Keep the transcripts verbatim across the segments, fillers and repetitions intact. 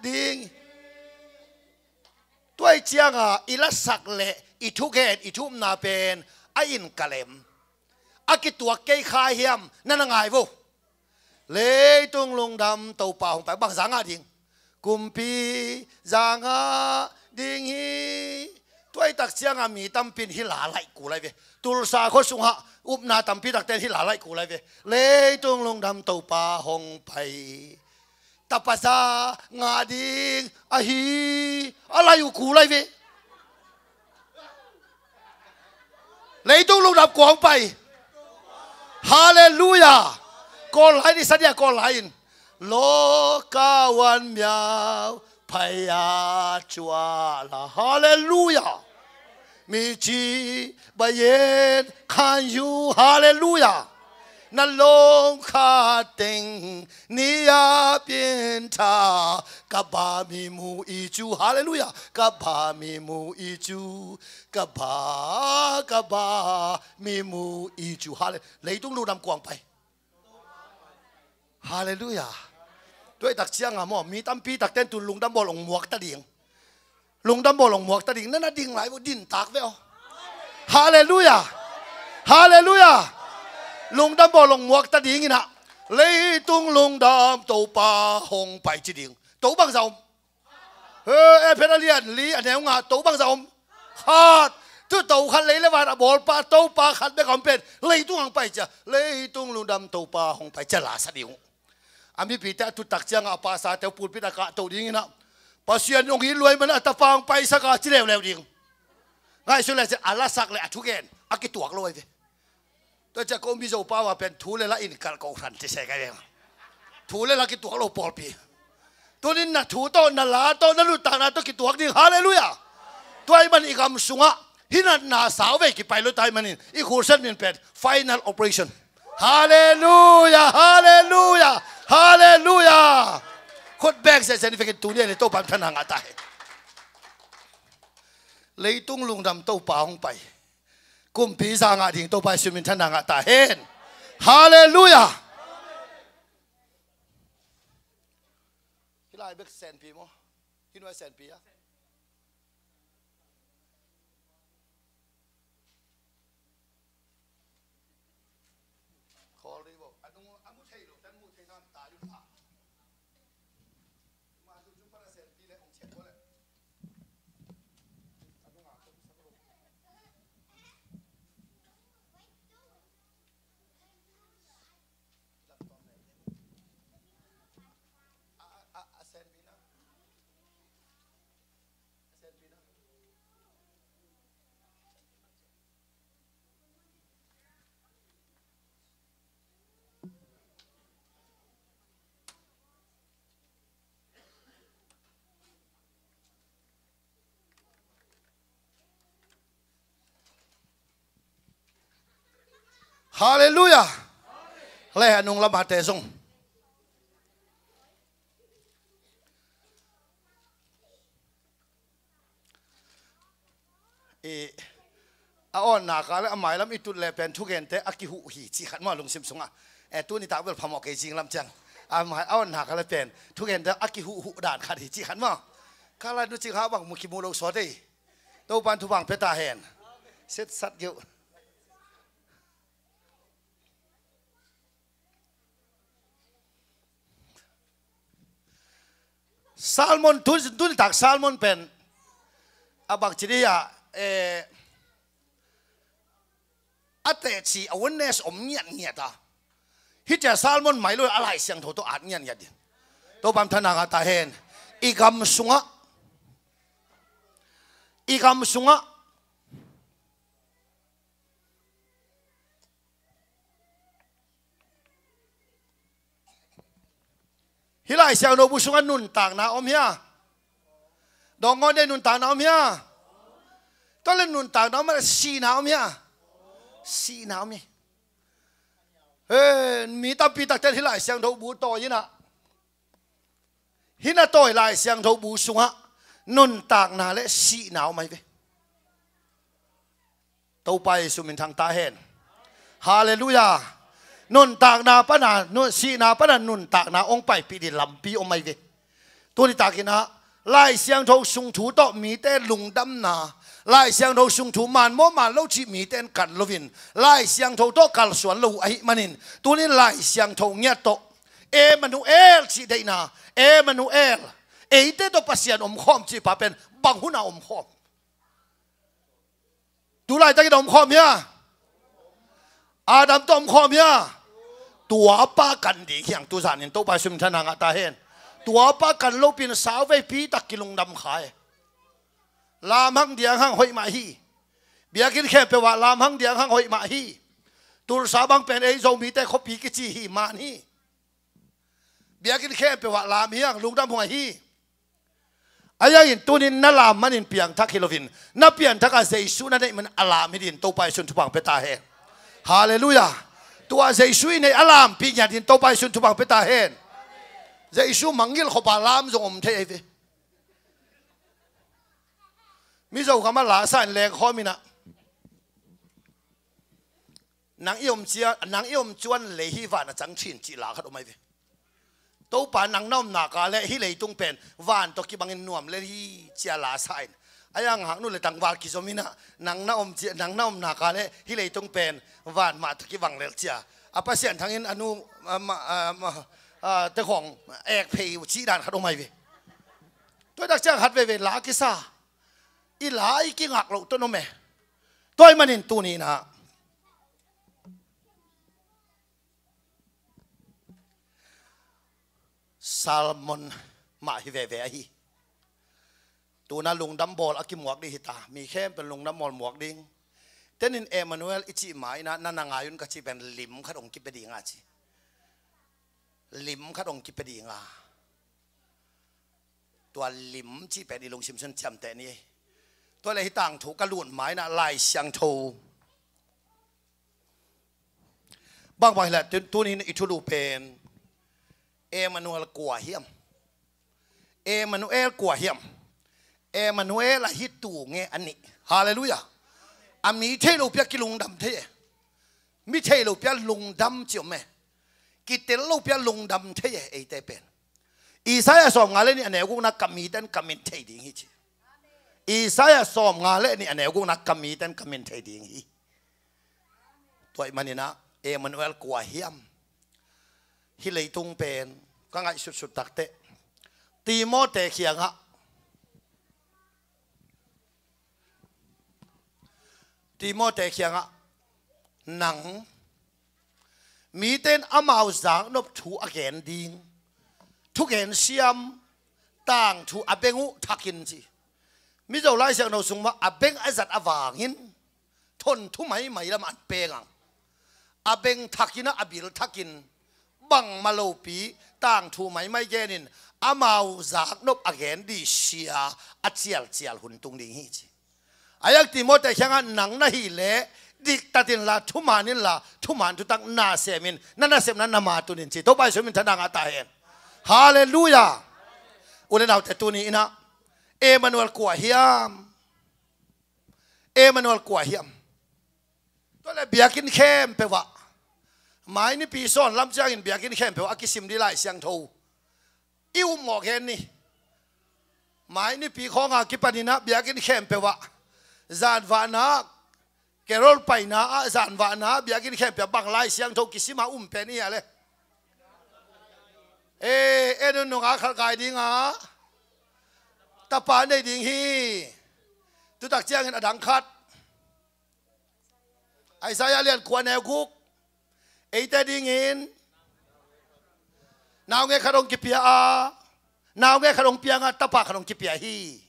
ding. Tua ahih ciangin i lasak le i thugen, i thumna pen a in ka lem, a kituak kei kha hiam, na na ngai vo. Leitung lungdam Topa hong pai, bang za ngah ding? Kumpi za ngah ding hi. Tua ahih tak ciangin mi tampi in hih la laih kul lai ve. Tulsa khua sungah upna tampi takte in hih la laih kul lai ve. Leitung lungdam Topa hong pai, tapa za ngah ding ahi, a laih uh kul lai ve. Leitung lungdam kua hong pai? Halleluiah. Kawl lai in i sa dia, Kawl lai in. โลกาวันแมวพญาจุลา Halleluiah. มีชีบะเย็นขันอยู่ Halleluiah. นั้นลงคาเต็งนิยาเปลี่ยนท่า กะบามีหมู่อีจู Halleluiah. กะบามีหมู่อีจู กะบา กะบามีหมู่อีจู Halle- Leitung lungdam kua hong pai? Halleluiah. Tua ahih tak ciangin maw, mi tampi takte in tu lungdam bawl hong muak ta ding. Lungdam bawl hong muak ta ding. Na na ding lai vo, din tak ve aw. Halleluiah. Halleluiah. Lungdam bawl hong muak ta ding in ah, leitung lungdam Topa hong pai ci ding. To bang za om? He, Efesa a lian li, a neu nga, to bang za om? Khat. Tu to khat, lei le van a bawlpa, Topa khat bek a om pen leitung hong pai ci a, leitung lungdam Topa hong pai ci a la sa ding uh. A mipite a tut tak ciangin a pastorte uh pulpit a kahto ding in ah, Pasian hong it lua ahih manin a tapa hong paisak a ci leuleu ding. Ngaihsun le ci a, lasak le a thugen a kituak lo ahi ve. Tua ciang ko Mizo pau a pen thu le la in kalh kohran ci se ka hi ve. Thu le la kituak lo pawlpi. Tuni in na thu tawh, na la tawh, na nuntakna tawh kituak ding. Halleluiah. Tua ahih manin i gam sungah hih natna sauvei kipai lo ta ahih manin i Khristian min pen final operation. Halleluiah, halleluiah, halleluiah. Khut beng sese ni, vekin tuni a ni Topa min thanna ngah ta hen. Leitung lungdam Topa hong pai, kumpi za ngah ding Topa Jesu min thanna ngah ta hen. Halleluiah. Hih lai bek senpi maw? Hih nuai senpi a? Khawl dih bo. A nung a mu thei lo, tan mu thei nan ta dih pha. Ma tu cung pan a senpi le ong chiat bo le. A nung a kong sak lo. Lam tom le. A, a, a, a senpi na. A senpi na. Halleluiah. Le a nung lam a te zong. I, a awnnak a le a mailam i tut le pen thugente a kihuh hi cih khat maw, lungsim sungah. E, tuni tak bel phamawh kei zing lam ciang. A mai, a awnnak a le pen thugente a kihuhhuh dan khat hi cih khat maw. Ka lai nu cing ha bang mu kimu lo sawt ei. Topan thupha pia ta hen. Setsat geuh. Sermon, tu, tuni tak sermon pen a bangci dih a, eh, a teci a oneness om ngiatngiat a. Hih cia sermon mai lo a Lai Siangtho tawh at ngiatngiat dih. Topan thanna ngah ta hen. I gam sungah, i gam sungah Hih Lai Siangtho bu sungah nuntakna om hia? Dawng ngawn dei, nuntakna om hia? Tua le nuntakna om a le sihna om hia? Sihna om hi. He, mi tampi takte hih Lai Siangtho bu tawi in ah, hih na tawi Lai Siangtho bu sungah nuntakna le sihna om ahi ve. Topa Jesu min thang ta hen. Halleluiah. Nuntakna pana, nun, sihna pana nuntakna hong paipih ding lampi om ahi ve. Tuni takin ah Lai Siangtho sung thu tawh mite lungdamna, Lai Siangtho sung thu man maw man lo cih mite in kan loin, Lai Siangtho tawh kalsuan lo uh ahih manin, tunin Lai Siangtho ngiat tawh Emmanuel cih deihna, Emmanuel, eite tawh Pasian omkhawm cih pa pen bang hun a omkhawm? Tu laitakin a omkhawm hia? Adam tawh omkhawm hia? Tuapa kan ding hiang, tuzanin Topa i sum thanna ngah ta hen. Tuapa kan lopin sauveipi tak kilungdam kha e. Lam hang diang hang hoih mah hi. Biakinn khempeuh ah lam hang diang hang hoih mah hi. Tulsa bang pen ei Zomite khuapi kici hi man hi. Biakinn khempeuh ah lam hiang, lungdam huai hi. Ahi hangin tunin na lam manin piangthak hi loin, na piangthak a Jesu na neih man a lam hi din Topa i sum thupha pia ta hen. Halleluiah. Tua Jesu i neih a lampi ngiat din Topa i sum thupha pia ta hen. Jesu mangngilh khop a lam zong om thei ahi ve. Mizo gam ah la sa in lengkhawm in ah, nang i om cia, nang i om cuan lei hi van a cang chin cih la khat om ahi ve. Topa nang na om nak leh hih leitung pen van tawh kibangin nuam lel hi ci-a la sa in. Ahi hang haknu le tangval kizom in ah, nang na om cia, nang na om nak leh hih leitung pen van mah tawh kibang lel ci-a, a Pasian thangin a nu, a, ma, a, ma, a, te khawng ek phei uh cih dan khat om ahi ve. Tua tak ciang khat veve la kisa, i la i kingak loh tawh om e. Tua ahih manin tuni in ah sermon mah hi veve ahi. Tu-in ah lungdam bawl a kimuak ding hi ta. Mi khempeuh lungdam bawl muak ding. Tenin Emmanuel i cih ma-in ah na na ngai un ka cih pen lim khat hong kipia ding a ci. Lim khat hong kipia ding a. Tua lim cih pen i lungsim sung ciamteh ni. Tua leh hih tangthu ka lut ma-in ah Lai Siangtho bangbang hi leh, tu-, tuni in i thulu pen Emmanuel kua hiam? Emmanuel kua hiam? Emmanuel ahi tu nge a nih? Halleluiah. A mi thei lopi-a kilungdam thei e. Mi thei lopi-a lungdam ci om e. Kitel lopi-a lungdam thei e, eite pen. Isaiah sawmnga le nih a neu gukna ka mite in ka min thei ding hi ci. Isaiah sawmnga le nih a neu gukna ka mite in ka min thei ding hi. Tua ahih manin ah Emmanuel kua hiam? Hih leitung pen ka ngaihsutsut takteh Timote kiangah, Timote kiangah, nang, mite in amau zaknop thu a gen ding thugen siam tangthu a beng uh thakin ci. Mizo Lai Siangtho sung mah a beng a zat a vangin thon thu maimai lam an peng ang. A beng thakin ah a bil thakin bangmah lopi tangthu maimai genin amau zaknop a gen ding sia a cialcial hun tung ding hi ci. Ahi hang Timote kiangah nang na hih leh diktat inla, thuman inla, thuman thutak na semin, na nasepna na matun in ci. Topa i sum in thanna ngah ta hen. Halleluiah. U le naute, tuni in ah Emmanuel kua hiam? Emmanuel kua hiam? Tua leh biakinn khempeuh ah, mai nipi sawn lam ciangin biakinn khempeuh ah a kisim ding Lai Siangtho i um mawk hen ni. Mai nipi khawng a kipanin ah biakinn khempeuh ah, zanvahna, carol paina ah, zanvahna ah biakinn khempeuh ah bang Lai Siangtho kisim a um pen i hia leh? Eh, en un, nungak khat kai ding a, tapa nei ding hi. Tutak ciangin a dang khat, Isaiah lian kua neu guk, eite dingin naungek khat hong kipia a, naungek khat hong piang a, tapa khat hong kipia hi.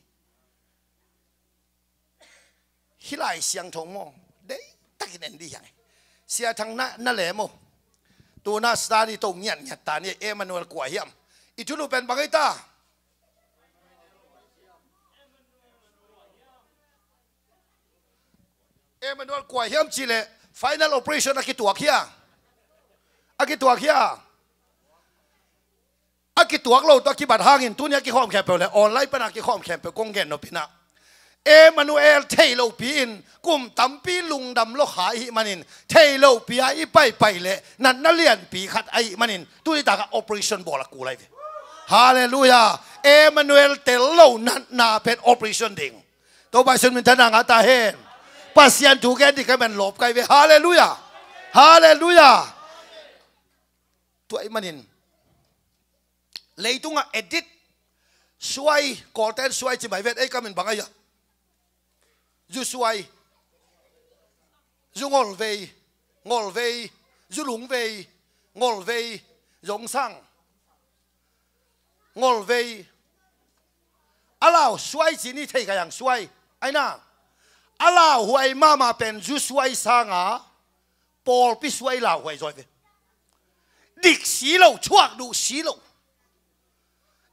Hih Lai Siangtho maw, deihtakin en dih hiang e. Sia Thang, na, na lem aw. Tu-in ah study to ngiatngiat ta ni. Emmanuel kua hiam? I thulu pen bang hi ta? Emmanuel kua hiam cih leh final operation a kituak hia? A kituak hia? A kituak lo tawh a kibat hangin tuni a kikhawm khempeuh le online pan a kikhawm khempeuh kong gen nop in ah, Emmanuel thei lopi in kum tampi lungdam lua kha i hih manin, thei lopi a i paipai leh natna lianpi khat ahih manin tuni tak ah operation bawl a kul ahi ve. Halleluiah. Emmanuel tel lo natna pen operation ding. Topa Jesu min thang a ta hen. Pasian thu gen ding ka man lawp kai ve. Halleluiah. Halleluiah. Tua ahih manin leitungah edit suai, Kawlten suai ci mai vet, ei ka min bang a hia? Zu suai, zu ngolvei, ngolvei, zu lungvei, ngolvei, zongsang, ngolvei. A lauhuai ci ni thei ka yang suai. Aina, a lauhuai mahmah pen zu suai sanga pawlpi suai lauhuai zaw hi ve. Dik si lo, thuak duh si lo,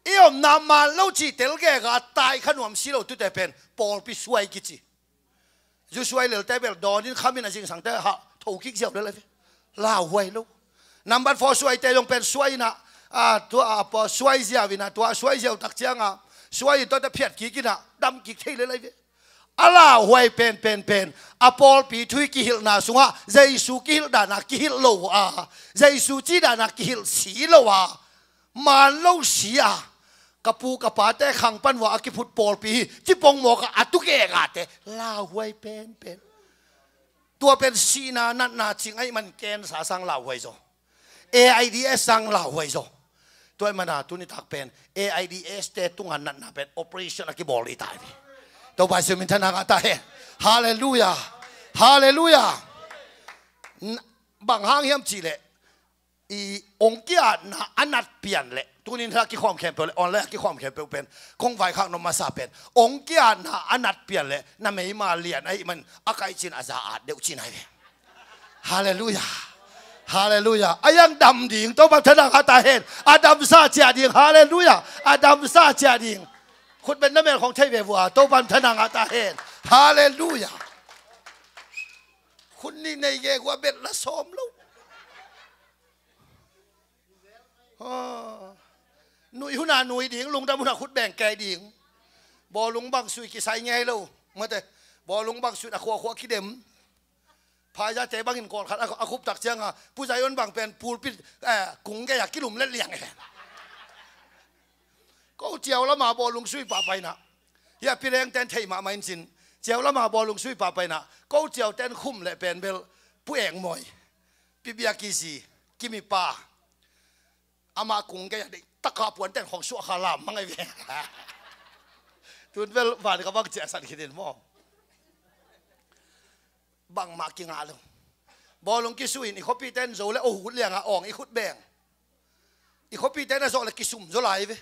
i omna man lo cih tel gega tai kha nuam si lo tute pen pawlpi suai kici. Zu suai lelte bel dawnin khamin a zingsangte ha thokik ziau lel a ve. Lauhuai lo. Number four suaite zong pen suai inah, a, tua, a, pa, suai ziau inah, tua suai ziau tak cianga suai in tuate phiat kik inah dam kik thei lel a ve. A lauhuai pen, pen, pen a pawlpi thu i kihilhna sungah Jesu kihilh dana kihilh lo a, Jesu ci dana kihilh si lo a, man lo si a, ka pu ka pate khang pan uh a a kiphut pawlpi hi ci pongmawk a a tu gegate lauhuai pen, pen. Tua pen sihna natna cing ahih man cancer sang lauhuai zaw. AIDS sang lauhuai zaw. Tua ahih mana tuni tak pen AIDS te tunga natna pen operation a kibawl hi ta hi. Topa Jesu min thang a ta hen. Halleluiah. Halleluiah. N-, bang hang hiam cihleh i ong kiatna a nat pian leh, tunin hla kikhawm khempeuh leh online a kikhawm khempeuh pen kong vaikhak nop masa pen ong kiatna a nat pian leh na meima lian ahih man a kaihcin a za at deuh cin ahi ve. Halleluiah. Halleluiah. A yang dam ding, Topa thang a ta hen. A damsa ciah ding. Halleluiah. A damsa ciah ding. Khut beng na mel khong thei ve vua, Topa thang a ta hen. Halleluiah. Khut nih nei gegu a bet la sawm lo. Ah. Nui huna nui ding, lungdam huna khut beng kei ding. Bawlung bang sui kisai ngei lo. Mate, bawlung bang sui a khuakhua kidem. Phaizate bangin kawlkhat a, a khup tak cianga Pu Zion bang pen pulpit, eh, kung gei a kilum let liang e. Ko ciau lama bawlung sui pahpaina. Hia Pi Leng ten thei mahmah in cin. Ciau lama bawlung sui pahpaina. Ko ciau ten khum leh pen bel Pu Eng Mawi, Pi Bia Kizi, Kimi pa. Amah kung gei a deih taka puanten khong suah kha lam mang ahi ve. Tun bel van ka bang ciahsan khitin maw? Bangmah kingah lo. Bawlung kisuin i khuapite in zo le o hut lianga awng i khut beng. I khuapite na zawh le kisum zaw lai ve.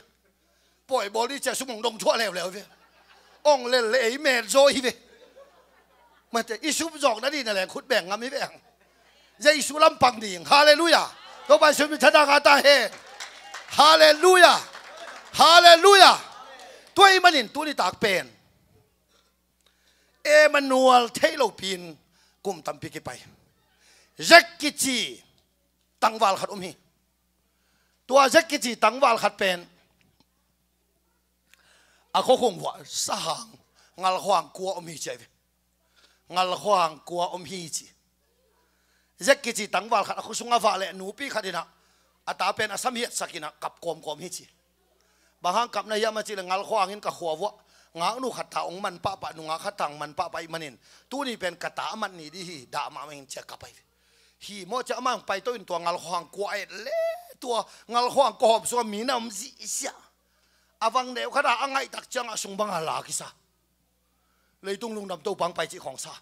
Pawi bawl dih cia sum hong dong thuah leuleu ve. Ong lel le ei met zaw hi ve. Mate, i sum zawk na dih na leng khut beng ngam hi ve ang. Jesu lampang ding. Halleluiah. Topa Jesu min thang a ta hen. Halleluiah. Halleluiah. Tua ahih manin tuni tak pen Emmanuel thei lopi in kum tampi kipai. Zek kici tangval khat om hi. Tua Zek kici tangval khat pen a khuakhung vuah sahang ngalkhuang kua om hi ci ahi ve. Ngalkhuang kua om hi ci. Zek kici tangval khat a khuasung a vah leh nupi khat inah a ta pen a sam hiatsak inah kap kawmkawm hi ci. Bang hang kapna hiam a cihleh ngalkhuang in ka khua vuah ngaknu khat ta hong man pahpah, nungak khat ta hong man pahpah ahih manin tuni pen ka ta a mat ni dih hi, dah mahmah ing ci a kap ahi ve. Hi maw ci a amah hong paito in tua ngalkhuang kua a et le tua ngalkhuang kua hawm sungah mi na om zihziah. A vang neu khat a a ngaih tak ciangah sung banga la kisa. Leitung lungdam Topa hong pai cih khawng sa.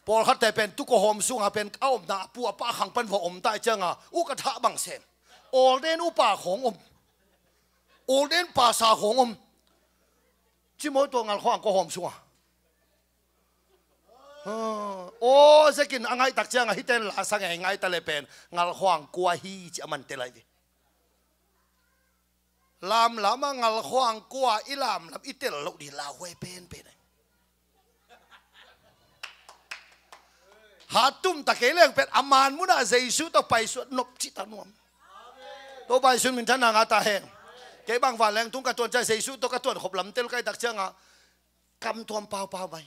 Pawlkhatte pen tu kua hawm sungah pen a omna a pu a pa khang pan va om ta cianga u ka thah bang sem. Awlden upa khawng om. Awlden pasa khawng om. Ci maw tua ngalkhuang kua hawm sungah. Aw, zekin a ngaih tak cianga hihte in la sa ngei ngaih ta le pen ngalkhuang kua hi ci a man te lai ve. Lamlam a ngalkhuang kua i lamlam i tel loh dih lauhuai penpen ahi. Hat tum ta kei leng pen a man munah Jesu tawh paisuat nop cih ta nuam. Topa Jesu min thang a ta hen. Kei bang vanleng tung ka tuan ciang Jesu tawh ka tuan khop lam tel kai tak cianga kam tuam paupau mai.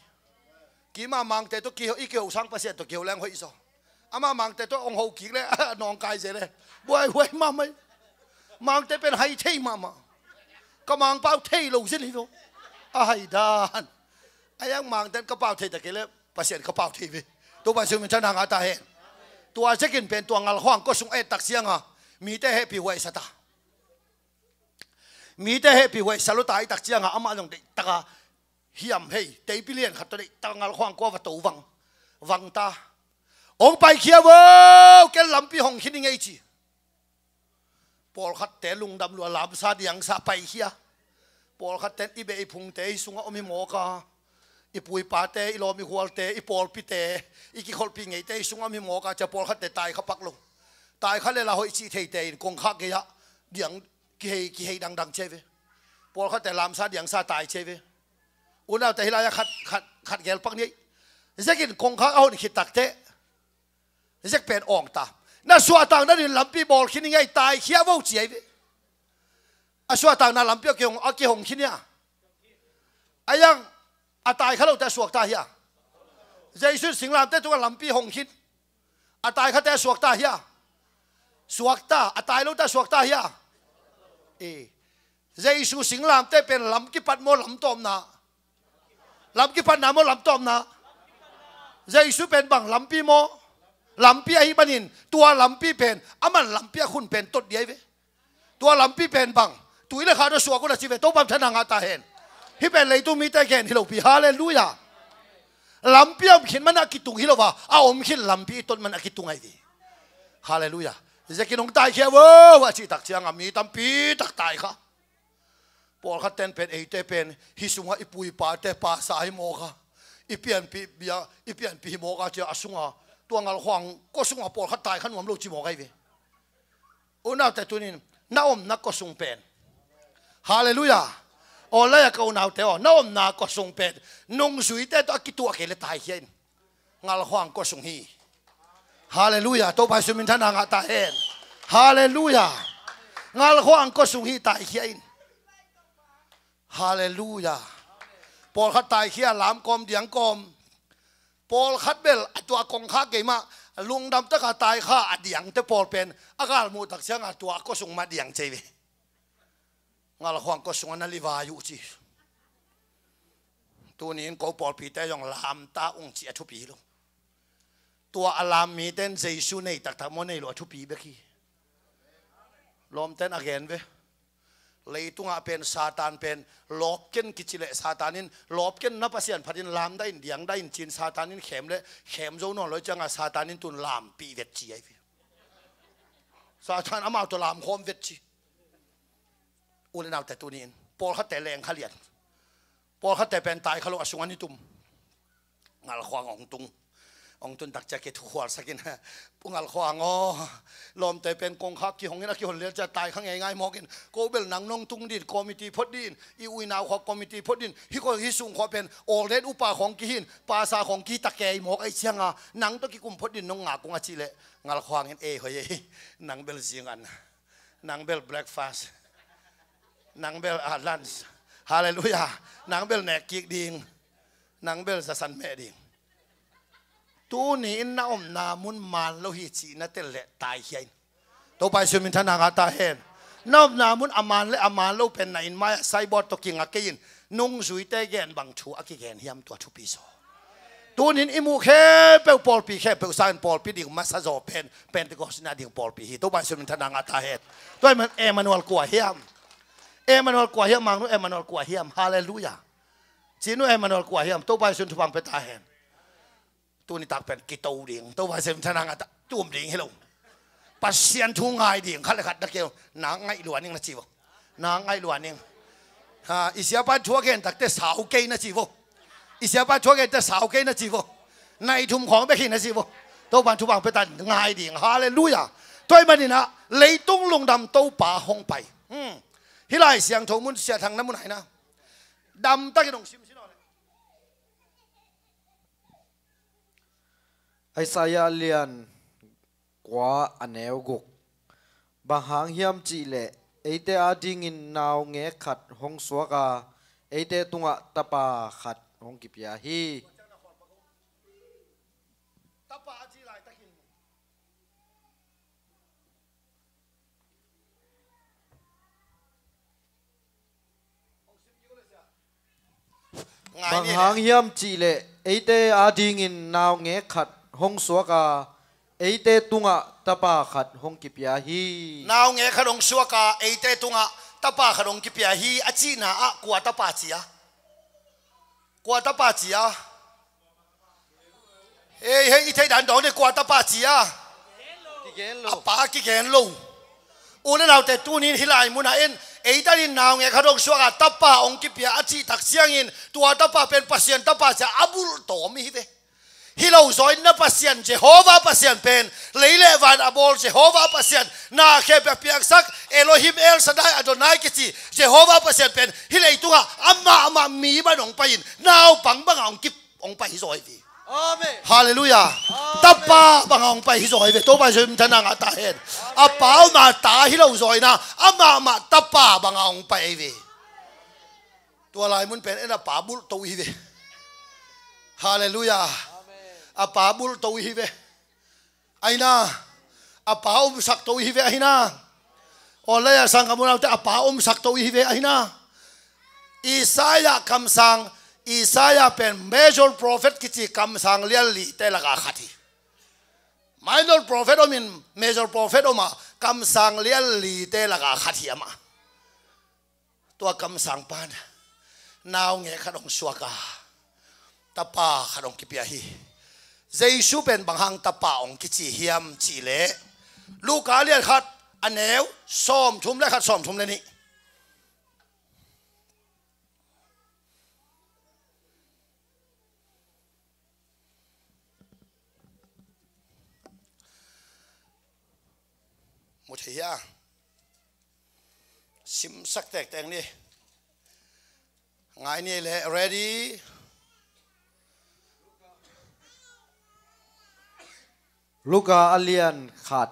Kima mangte tawh kiho, i kiho sang Pasian tawh kiho leng hoih zaw. Ama mangte tawh hong ho kik le nawngkai ze le buaihuai mahmah hi. Mangte pen hai thei mahmah. Ka Mangpau thei lo zin hi lo. A hai dan. A iang Mangte ka pau thei ta kei le Pasian ka pau thei ve. Topa Jesu min thang a ta hen. Tua zekin pen tua Ngalkhuang kua sung a et tak cianga mite hehpih huaisa ta. Mite hehpih huaisa lo ta i tak cianga amah zong deih taka hiam hei, teipi lian khat tawh deih taka Ngalkhuang kua va to vang. Vang ta. Hong paikhia vo, ken lampi hong khin i ngei ci. Pawlkhatte lungdam lua lamsa diangsa paikhia. Pawlkhatten i beh i phungte i sungah om hi mawka. I pu i pate, i lawm i khualte, i pawlpite, i kikholhpih ngeite i sungah om hi mawka cia pawlkhatte taikha pak lo. Taikha le la hoih cih theite in kongkhak gei-ah diang kihei, kihei dangdang cia ve. Pawlkhatte lamsa diangsa tai cia ve. Unaute hi lai-ah khat, khat, khat gel pak ni. Zekin kongkhak a hon khit takte. Zek pen awng ta. Na suahtak nadin lampi bawl khin i ngei taikhia vo ci ai ve. A suahtakna lampi a kihong, a kihong khin hia? A iang a taikha lote a suakta hia? Jesu singlamte tungah lampi hong khin. A taikhate a suakta hia? Suakta. A tai lote a suakta hia? E. Jesu singlamte pen lam kipat maw lam tawpna? Lam kipatna maw lam tawpna? Jesu pen bang lampi maw? Lampi ahi manin tua lampi pen aman lampi a khun pen tot diai ve. Tua lampi pen bang? Tui le kha tawh suak un a ci ve. Topa min thang a ta hen. Hih pen leitung mite gen hi lopi. Halleluiah. Lampi a om khin man a kitung hi lo va, a om khin lampi i tot man a kitung ahi ve. Halleluiah. Zekin hong taikhia vo a cih tak cianga mi tampi tak taikha. Pawlkhat ten pen eite pen hih sungah i pu i pate pasa hi mawka, i pianpih bia, i pianpih hi mawka cia a sunga tua Ngalkhuang kua sunga pawlkhat taikha nuam lo ci mawk ahi ve. Unaute tunin na omna kua sung pen. Halleluiah. Aw lai-a ka unaute aw, na omna kua sung pen nungzuite tawh a kituah kei le taikhia in. Ngalkhuang kua sung hi. Halleluiah. Topa Jesu min thang a ta hen. Halleluiah. Ngalkhuang kua sung hi taikhia in. Halleluiah. Pawlkhat taikhia lam kawm diang kawm. Pawlkhat bel a tua kongkhak gei mah lungdam taka taikha a diangte pawl pen a galmuh tak cianga tua kua sung mah diang cei ve. Ngalkhuang kua sungah na livai uh ci. Tuni in ko pawlpite zong lamta ung ci a thupi lo. Tua a lam mite in Jesu nei taktak maw nei lo a thupi bek hi. Lawmten a gen ve. Leitungah pen Satan pen lawpken kici leh Satan in lawpken na Pasian phatin lamdah in diangdah in cin Satan in khem leh khem zo nawn lo cianga Satan in tun lampih vet ci ahi ve. Satan amau tawh lamkhawm vet ci. U le naute tuni in pawlkhatte lengkha lian. Pawlkhatte pen taikha lo a sungah ni tum. Ngalkhuang hong tung. Hong tun tak ciah kei thukhualsak in. Pu Ngalkhuang aw. Lawmte pen kongkhak kihong in a kihon lian ciah taikha ngeingai mawk in. Ko bel nang nong tung din committee phot din. I u i nau khua committee phot din. Hih khua hih sung khua pen ordain upa khawng kihin. Pasa khawng kihi ta kei mawk ahi cianga. Nang tawh kikum phot din nong ngak ung a cih leh. Ngalkhuang in ei hoih ei. Nang bel zingan. Nang bel breakfast. Nang bel, ah, lunch. Halleluiah. Nang bel nek kik ding. Nang bel zasan meh ding. Tuni in na omna mun man lo hi cih na tel leh taikhia in. Topa Jesu min thang a ta hen. Na omna mun a man le a man lo pen na inn mai-ah signboard tawh kinga kei in. Nungzuite gen bang thu a kigen hiam tua thupi zaw. Tunin i muh khempeuh pawlpi khempeuh sangin pawlpi ding masa zaw pen Pentecost inn a ding pawlpi hi. Topa Jesu min thang a ta hen. Tua hi man Emmanuel kua hiam? Emmanuel kua hiam? Mangnu Emmanuel kua hiam? Halleluiah. Cinu Emmanuel kua hiam? Topa Jesu in thupha pia ta hen. Tuni tak pen kito ding. Topa Jesu in thang a ta, tum ding hi lo. Pasian thu ngai ding khat le khat na keu. Na ngaih lua ning na ci vo. Na ngaih lua ning. Ha, i siapa in thu a gen takte sau kei na ci vo. I siapa in thu a gen takte sau kei na ci vo. Nai thum khawng bek hi na ci vo. Topa in thupha pia ta ngai ding. Halleluiah. Tua hi manin ah leitung lungdam Topa hong pai. Hmm. Hih Lai Siangtho mun siathang na mun hai na. Damtakin hong sim sin aw le. Isaiah lian kua a neu guk. Bang hang hiam cih leh eite adingin naungek khat hong suak a, eite tungah tapa khat hong kipia hi. Tapa a ci laitakin. Ngai ni le. Bang hang hiam cihleh eite adingin naungek khat hong suak a, eite tungah tapa khat hong kipia hi. Naungek khat hong suak a, eite tungah tapa khat hong kipia hi a cihna ah kua tapa ci a? Kua tapa ci a? Hei, hei, i theih dan dawng ni, kua tapa ci a? Kigen lo. A pa kigen lo. U le naute, tuni-in hih lai munah en, eite adingin naungek khat hong suak a, tapa hong kipia a cih tak ciangin, tua tapa pen Pasian tapa ci a, a bulh tawm hi ve. Hi lo zaw in na Pasian, Jehovah Pasian pen, lei le van a bawl Jehovah Pasian, na khempeuh a piaksak Elohim, El Shaddai, Adonai kici Jehovah Pasian pen hih leitungah amah, amah mi bang hong pai-in, naupang bangah hong kip, hong pai hi zaw hi ve. Amen. Halleluiah. Amen. Tapa bangah hong pai hi zaw hi ve. Topa Jesu min thang a ngah ta hen. Amen. A pa om a ta hi lo zaw in a, amah, amah tapa bangah hong pai hi ve. Tua lai mun pen en a pa bulh to hi ve. Halleluiah. Amen. A pa bulh to hi ve. Ahi na, a pa omsak to hi ve ahi na. Online ah sang ka mu naute, a pa omsak to hi ve ahi na. Isaiah kamsang, Isaiah pen major prophet kici kamsang lian lite lakah khat hi. Minor prophet om in, major prophet om a, kamsang lian lite lakah khat hi amah. Tua kamsang pan naungek khat hong suak a, tapa khat hong kipia hi. Jesu pen bang hang tapa hong kici hiam cihleh, Luka lian khat, a neu sawmthum le khat, sawmthum le nih. Mu thei hia? Simsak tektek ni. Ngai ni le, ready? Luka a lian khat,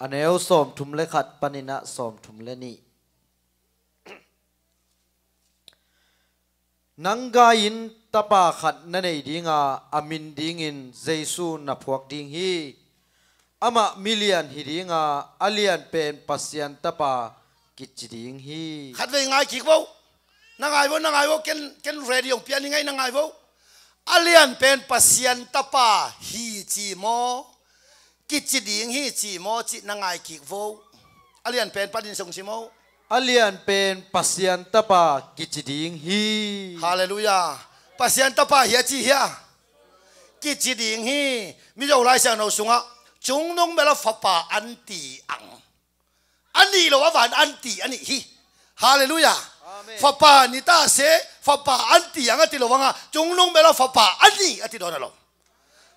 a neu sawmthum le khat panin a sawmthum le nih. Nang gai-in tapa khat na nei ding a, a min dingin Jesu na phuak ding hi. Amah milian hi ding a, a lian pen Pasian tapa kici ding hi. Khatvei ngai kik vo. Na ngai vo, na ngai vo, ken, ken ready hong pia ning ei, na ngai vo. A lian pen Pasian tapa hi ci maw, kici ding hi ci maw cih na ngai kik vo. A lian pen panin sung ci maw. A lian pen Pasian tapa kici ding hi. Halleluiah. Pasian tapa hi a ci hia? Kici ding hi. Mizo Lai Siangtho sungah, "Cungnung bel a fapa an ti ang." A nih lo a van an ti a nih hi. Halleluiah. Amen. Fapa ni ta se, fapa an ti ang a ti lo bangah, cungnung bel a fapa a nih a ti dawn a lo.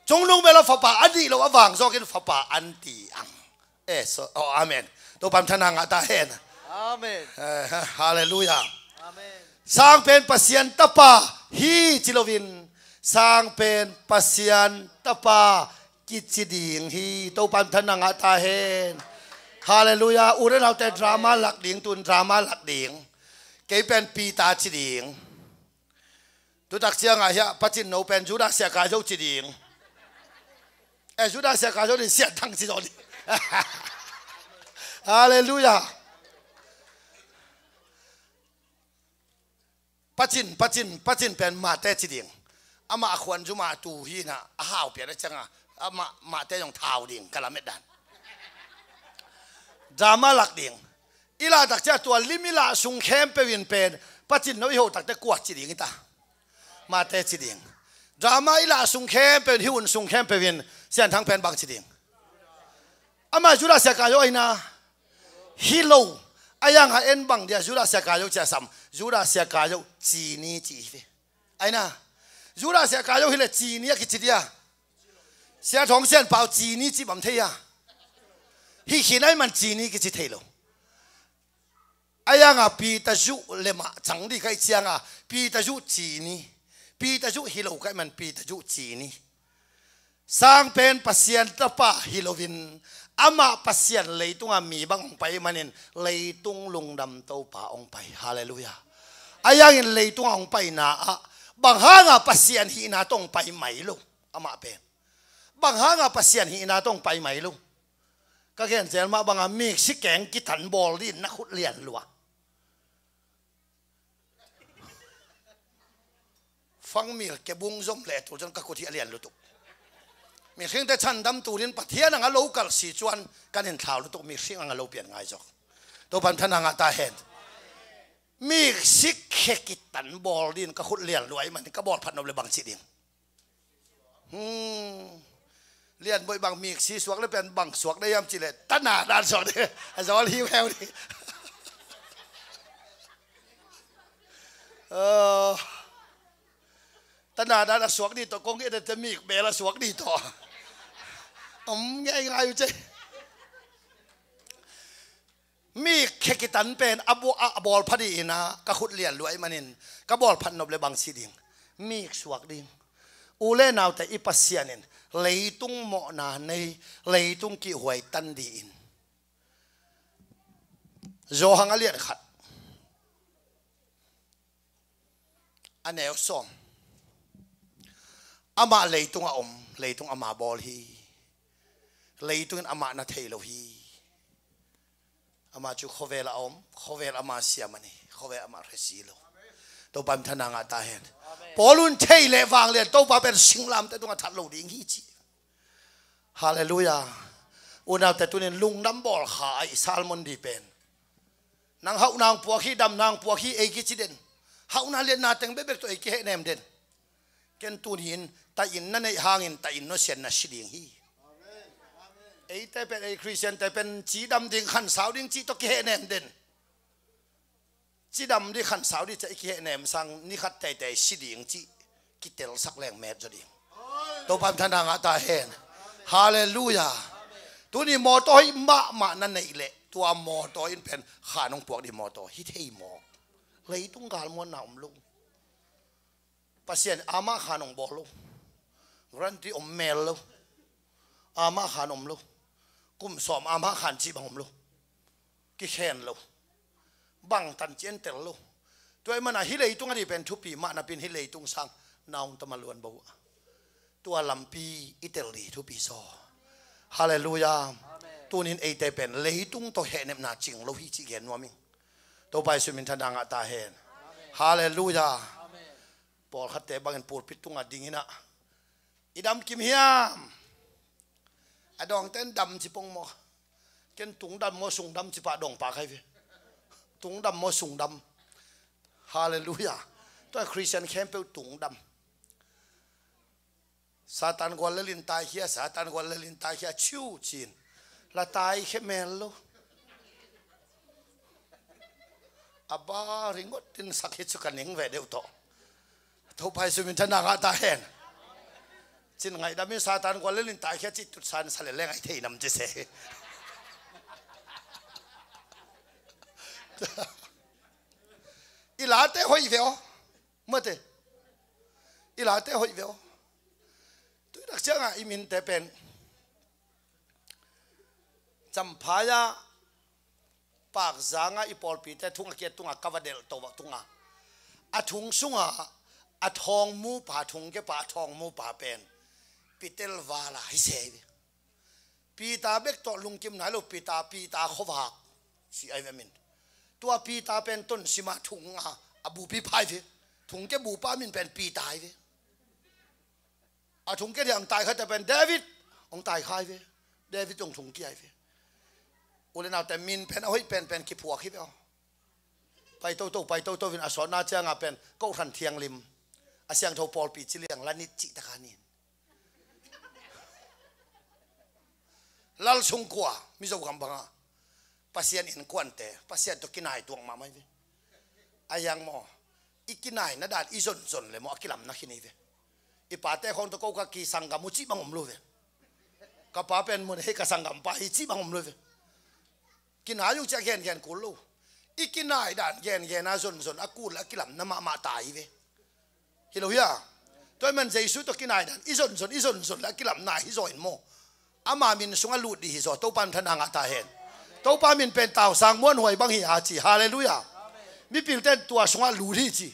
Cungnung bel a fapa a nih lo a vang zawkin fapa an ti ang. Eh, so, oh, amen. Topa min thang a ngah ta hen. Amen. Eh, ha-, halleluiah. Amen. Sang pen Pasian tapa hi ci loin, sang pen Pasian tapa kici ding hi. Topa min thang a ngah ta hen. Halleluiah. U le naute, drama lak ding, tun drama lak ding. Kei pen Peter ci ding. Tutak ciangah hiah Pa Cin no pen Judas Iskariot ci ding. Eh, Judas Iskariot in Sian Thang ci zaw ding. Halleluiah. Pa Cin, Pa Cin, Pa Cin pen Mate ci ding. Amah a khuan zumah tu hi na, a hau pian a ciangah, amah Mate zong thau ding, ka lamet dan. Drama lak ding. I lah tak ciah tua lim i lah sung khempeuh in pen, Pa Cin no i hoh tak teh kua ci ding i ta? Mate ci ding. Drama i lah sung khempeuh in, hih hun sung khempeuh in, Sian Thang pen bang ci ding? Amah Judas Iskariot ahi na. Hi lo. A yang a en bang dia Judas Iskariot ci a sam? Judas Iskariot cini ci hi ve. Ahi na. Judas Iskariot hi leh cini a kici dia. Sia Thawng Sian Pau cini ci bang thei a. Hih khin ahih man cini kici thei lo. A yang a Peter zuh le mah cang dih ka hih ciang a, Peter zuh cini. Peter zuh hi lo ka hih man Peter zuh cini. Sang pen Pasian tapa hi loin, amah Pasian leitung a mi bang hong pai manin leitung lungdam Topa hong pai. Halleluiah. A yangin leitung a hong paina ah, bang hang a Pasian hihna tawh hong pai mai lo amah pen? Bang hang a Pasian hihna tawh hong pai mai lo? Ka gen zel mah bang a miksi keng kitan bawl dih in na khut lian lua. Fangmil kebung zom leh tul cun ka khut hi a lian lutuk. Mihringte chandam turin Pathian ang a lo kalsi cuan kan in thlau lutuk, mihring ang a lo pian ngai zok. Topan thana ngah ta hen. Mik sik khe kitan bawl din ka khut lian luai man ka bawl phat nop le bang ci ding. Hmm. Lian boih bang mik si suak le pen bang suak dei hiam ci le tana dan suak dei. A zawl hiu heu dei. Oh. Tana dan a suak dih tawh kong i dete mik bel a suak dih tawh. Om ngei ngai uh ce. Mik khe kitan pen a bawl phat dih ina ka khut lian luai manin ka bawl phat nop le bang si ding. Mik suak ding. U le naute i Pasian in leitung mawhna nei, leitung kihhuai tan dih in. Johan a lian khat. A neu sawm. Amah leitung a om, leitung amah bawl hi. Leitung in amah na thei lo hi. Amah cu khovel a om, khovel amah siam a ni, khovel amah hre si lo. Topa in thana ngah ta hen. Paul un thei le vang lian Topa pen singlamte tungah that lo ding hi ci. Halleluiah. Unaute tunin lungdam bawl kha a i salmon di pen. Nang hauh nang puak hi, dam nang puak hi, ei kici den. Hauhna liatna teng bekbek tawh ei kihehnem den. Ken tuni in ta in na neih hangin ta in nusian na si ding hi. Eite pen ei Khristiante pen cidam ding khansau ding cih tawh kihehnem den. Cidam dih khansau dih ciah i kihehnem sang ni khat teitei si ding cih kitelsak leng met zaw ding. Topa in thana ngah ta hen. Halleluiah. Tuni mawtaw hi mahmah na neih leh tua mawtaw in pen khan hong puak dih mawtaw hi thei mawk. Leitung galmuanna om lo. Pasian amah khan hong bawl lo. Guarantee om mel lo. Amah khan om lo. Kum sawm amah khan cih bang om lo. Kikhen lo. Bangtan ci en tel lo. Tua i mana hi leitung a dih pen thupi mah napin hi leitung sang naung tama luan bo. Tua lampi i tel dih thupi zaw. Halleluiah. Tunin eite pen leitung tawh hehnepna cing lo hi cih gen nuam ing. Topa Jesu min thana ngah ta hen. Halleluiah. Pawlkhatte bangin pulpit tungah dingin ah i dam kim hiam? A dawngte in dam ci pong maw? Ken tung dam maw sung dam ci pah dawng pah khai ve. Tung dam maw sung dam? Halleluiah. Tua Khristian khempeuh tung dam. Satan gual lelin taikhia, Satan gual lelin taikhia ciu cin la taikhia mel lo. A ba ringot in sak hi cu ka ning ve deuh tawh. Topa Jesu min thana ngah ta hen. Cin ngaidam in Satan gual lelin taikhia cih tutsan sa le leng ai thei nam ci se. I late hoih ve aw. Mate. I late hoih ve aw. Tuinak ciangah i minte pen Champhai ah Pakzang ah i pawlpite thung a kiat tungah ka va delh to ah tungah a thung sungah a thawng mupa, thung kepa a thawng mupa pen Peter vala hi se hi ve. Peter bek tawh lungkim nai lo, Peter, Peter khuavak ci ai ve min. Tua Peter pen tonsima thung a a bupi phai ve. Thung ke bupa min pen Peter ai ve. A thung ke diang tai kha te pen David hong tai khai ve. David hong thung ki ai ve. U le naute min pen a hoih pen pen kiphuak hi ve aw. Pai toto, pai toto in a sawtna cianga pen kohhran thianglim a siangtho pawlpi ci liang la nit cih taka nin. Lal sungkua Mizo gam banga Pasian innkuante Pasian tawh kinai tuak mahmah hi ve. A hiang maw? I kinaina dan i zonzon le maw a kilamna khin hi ve. I pate khawng tawh ko ka kisanggam uh cih bang om lo ve. Ka pa pen mun hei ka sanggampa hi cih bang om lo ve. Kinai uh ciah gengen kul lo. I kinai dan gengen a zonzon a kul a kilamna mahmah ta hi ve. Hi lo hia? Tua hi man Jesu tawh kinai dan i zonzon i zonzon le a kilamna hi zaw in maw? Ama min sungah lut dih hi zaw. Topa in thana ngah ta hen. Topa min pen tausang muanhuai bang hi a ci. Halleluiah. Mipilte in tua sungah lut hi ci.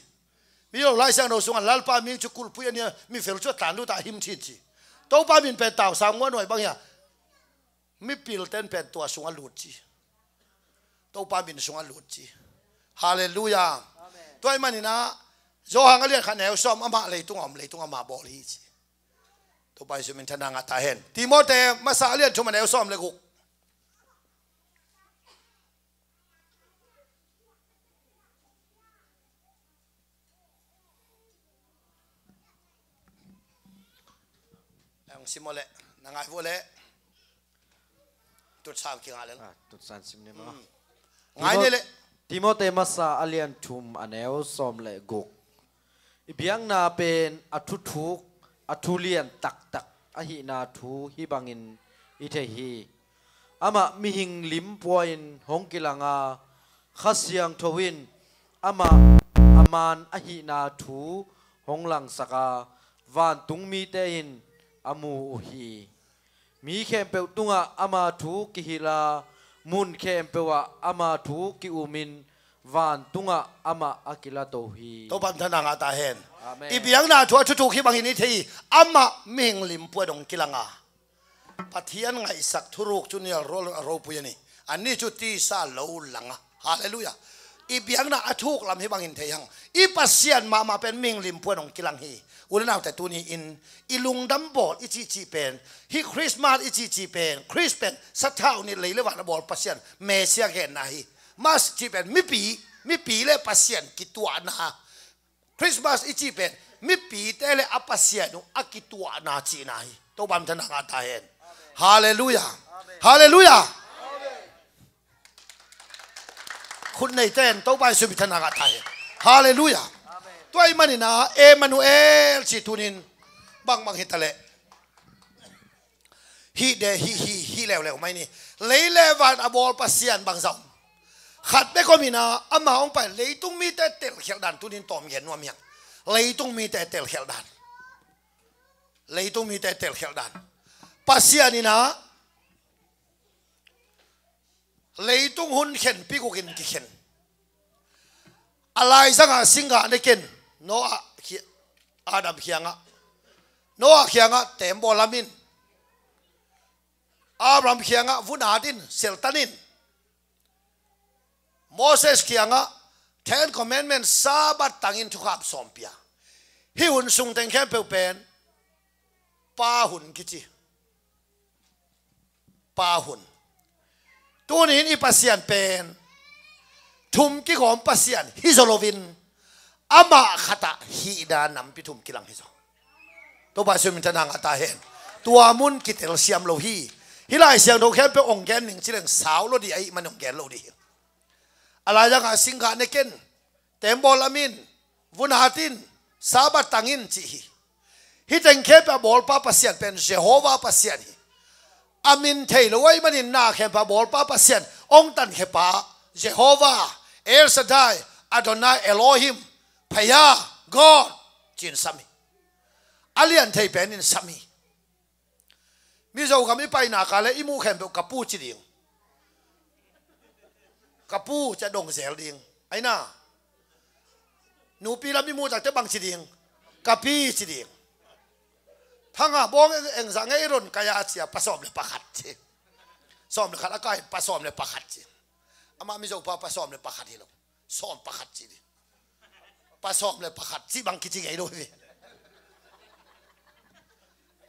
Mi lo Lai Siangtho sungah Lalpa min cu kulhpui a nia mi fel cu a tlan lut a him chin ci. Topa min pen tausang muanhuai bang hi a. Mipilte in pen tua sungah lut ci. Topa min sungah lut ci. Halleluiah. Tua hi maninah Johan a lian khat neu sawm, amah leitung a om, leitung amah bawl hi ci. Topa Jesu min thang a ngah ta hen. Timote masa a lian thum a neu sawm le guk. Ang sim le, na ngai vua le. Tutsan kinga le. Ah, tutsan sim ni ma. Hmm. Ngai ni le. Timote masa a lian thum a neu sawm le guk. I biakna pen a thuthuk, a thu lian taktak ahihna thu hih bangin i thei hi. Amah mihing lim pua-in hong kilang a, Kha Siangtho in amah a man ahihna thu hong langsak a, vantung mite in a mu uh hi. Mi khempeuh tungah ama thu kihilh a, mun khempeuh ah ama thu ki-umin, vantungah amah a kilato hi. Topa min thang a ngah ta hen. Amen. I biakna thu a thuthuk hih bangin i thei hi. Amah mihing lim pua-in hong kilang a. Pathian ngaihsak thuruk cu nial ro-, a ropui a ni. Anni cu tisa lo lang a. Halleluiah. I biakna a thuk lam hih bangin thei hang. I Pasian mahmah pen mihing lim pua-in hong kilang hi. U le naute, tuni-in i lungdam bawl i cihcih pen, hih Christmas i cihcih pen, Khrist pen sathau nih, lei le van a bawl Pasian Messiah genna hi. Mass cih pen mipi, mipi le Pasian kituahna. Christmas i cih pen mipite le a Pasian uh a kituahna cihna hi. Topa min thang a ngah ta hen. Halleluiah. Halleluiah. Khut neite in Topa Jesu min thang a ngah ta hen. Halleluiah. Tua ahih manin ah Emmanuel cih tuni-in bangbang hi ta leh, hih de, hih, hih, hih leuleu mai ni. Lei le van a bawl Pasian bangzah om? Khat bek om in ah, amah hong pai, leitung mite telkhialh dan tuni-in tawm gen nuam hi hang. Leitung mite telkhialh dan. Leitung mite telkhialh dan. Pasian in ah leitung hun khenpi guk in kikhen. A laizang ah singgah ne ken, Noah khi-, Adam kiangah, Noah kiangah teembaw lam in, Abraham kiangah vun at in, seltan in, Moses kiangah Ten Commandments, Sabbath tangin thukham sawm pia. Hih hun sung teng khempeuh pen Pa hun kici. Pa hun. Tuni-in i Pasian pen thum kigawm Pasian hi zaw loin, amah khat ah hihna nampi thum kilang hi zaw. Topa Jesu min thang a ngah ta hen. Tua mun kitelsiam lo hi. Hih Lai Siangtho khempeuh hong gen ning ci leng sau lo ding ahih man hong gen lo ding hi. A laizang ah singgah ne ken, teembaw lam in, vun at in, Sabbath tang in cih hi. Hih teng khempeuh a bawlpa Pasian pen Jehovah Pasian hi. A min thei lo ahih manin na khempeuh a bawlpa Pasian, hong tankhia pa, Jehovah, El Shaddai, Adonai, Elohim, Phaya, God ci-in sam hi. A lian thei pen in sam hi. Mizo gam i paina ka le i muh khempeuh ka pu ci ding. Ka pu ci-a dong zel ding. Aina. Nupi lam i muh takte bang ci ding. Ka pi ci ding. Thanga bawng eng, eng zah ngei ron ka ya ci-a pa sawm le pakhat ci. Sawm le khat a kai pa sawm le pakhat ci. Amah Mizo pa pa sawm le pakhat hi lo. Sawm pakhat ci ding. Pa sawm le pakhat cih bang kici ngei lo hi.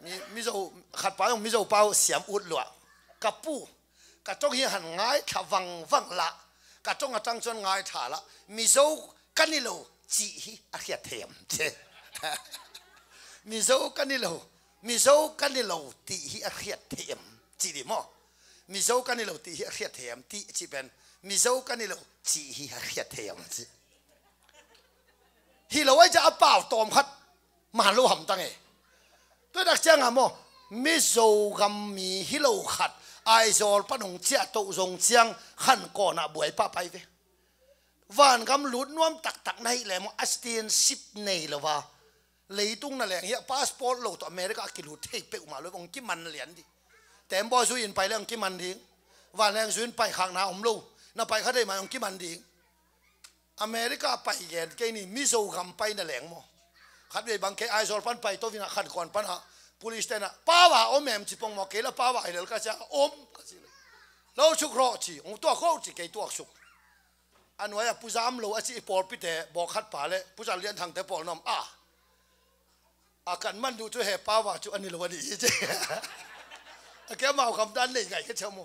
Mi, Mizo, khat pa zong Mizo pa uh siam ut lua. Ka pu, ka tong hi han ngaitha vangvang lah. Ka tong a tang cuan ngaitha lah. Mizo ka ni lo cih hi a hriat thei am? Mizo ka ni lo, Mizo ka ni lo cih hi a hriat thei am? Cih dih maw? Mizo ka ni lo cih hi a hriat thei am? Cih, cih pen, Mizo ka ni lo cih hi a hriat thei am? Cih. Hi lo ai ca a pau tawm khat man lo hamtang e. Tua dak cianga maw, Mizo gam mi hi lo khat Aizawl pan hong ciah toh zong ciang khan kawnah buai pahpai ve. Vangam lut nuam taktak na hih leh maw, a citizenship nei lo va, leitung na leng hiah passport lo tawh America a kilut thei peuhmah lo, hong kiman lian dih. Tembaw zui in pai le hong kiman ding. Vanleng zui in pai khakna om lo. Na pai kha dei mah hong kiman ding. America pai gen kei ni, Mizo gam pai na leng maw? Khatvei bang kei Aizawl pan pai to vina khan kawn pana police tena pawa om em ci pong maw, kei la pawa hi lel ka cia om ka ci le. Lo suk rawh ci, ong tuak ho ci kei tuak suk. A nuai-ah Pu Zam Lo a ci i pawlpite bawk khat pa le Pu Zan Lian Thangte pawl na om a, a kan man duh cu he pau a cu a ni lo a ni hi ci. A ke amau kam dan nei ngai ka ciam mu.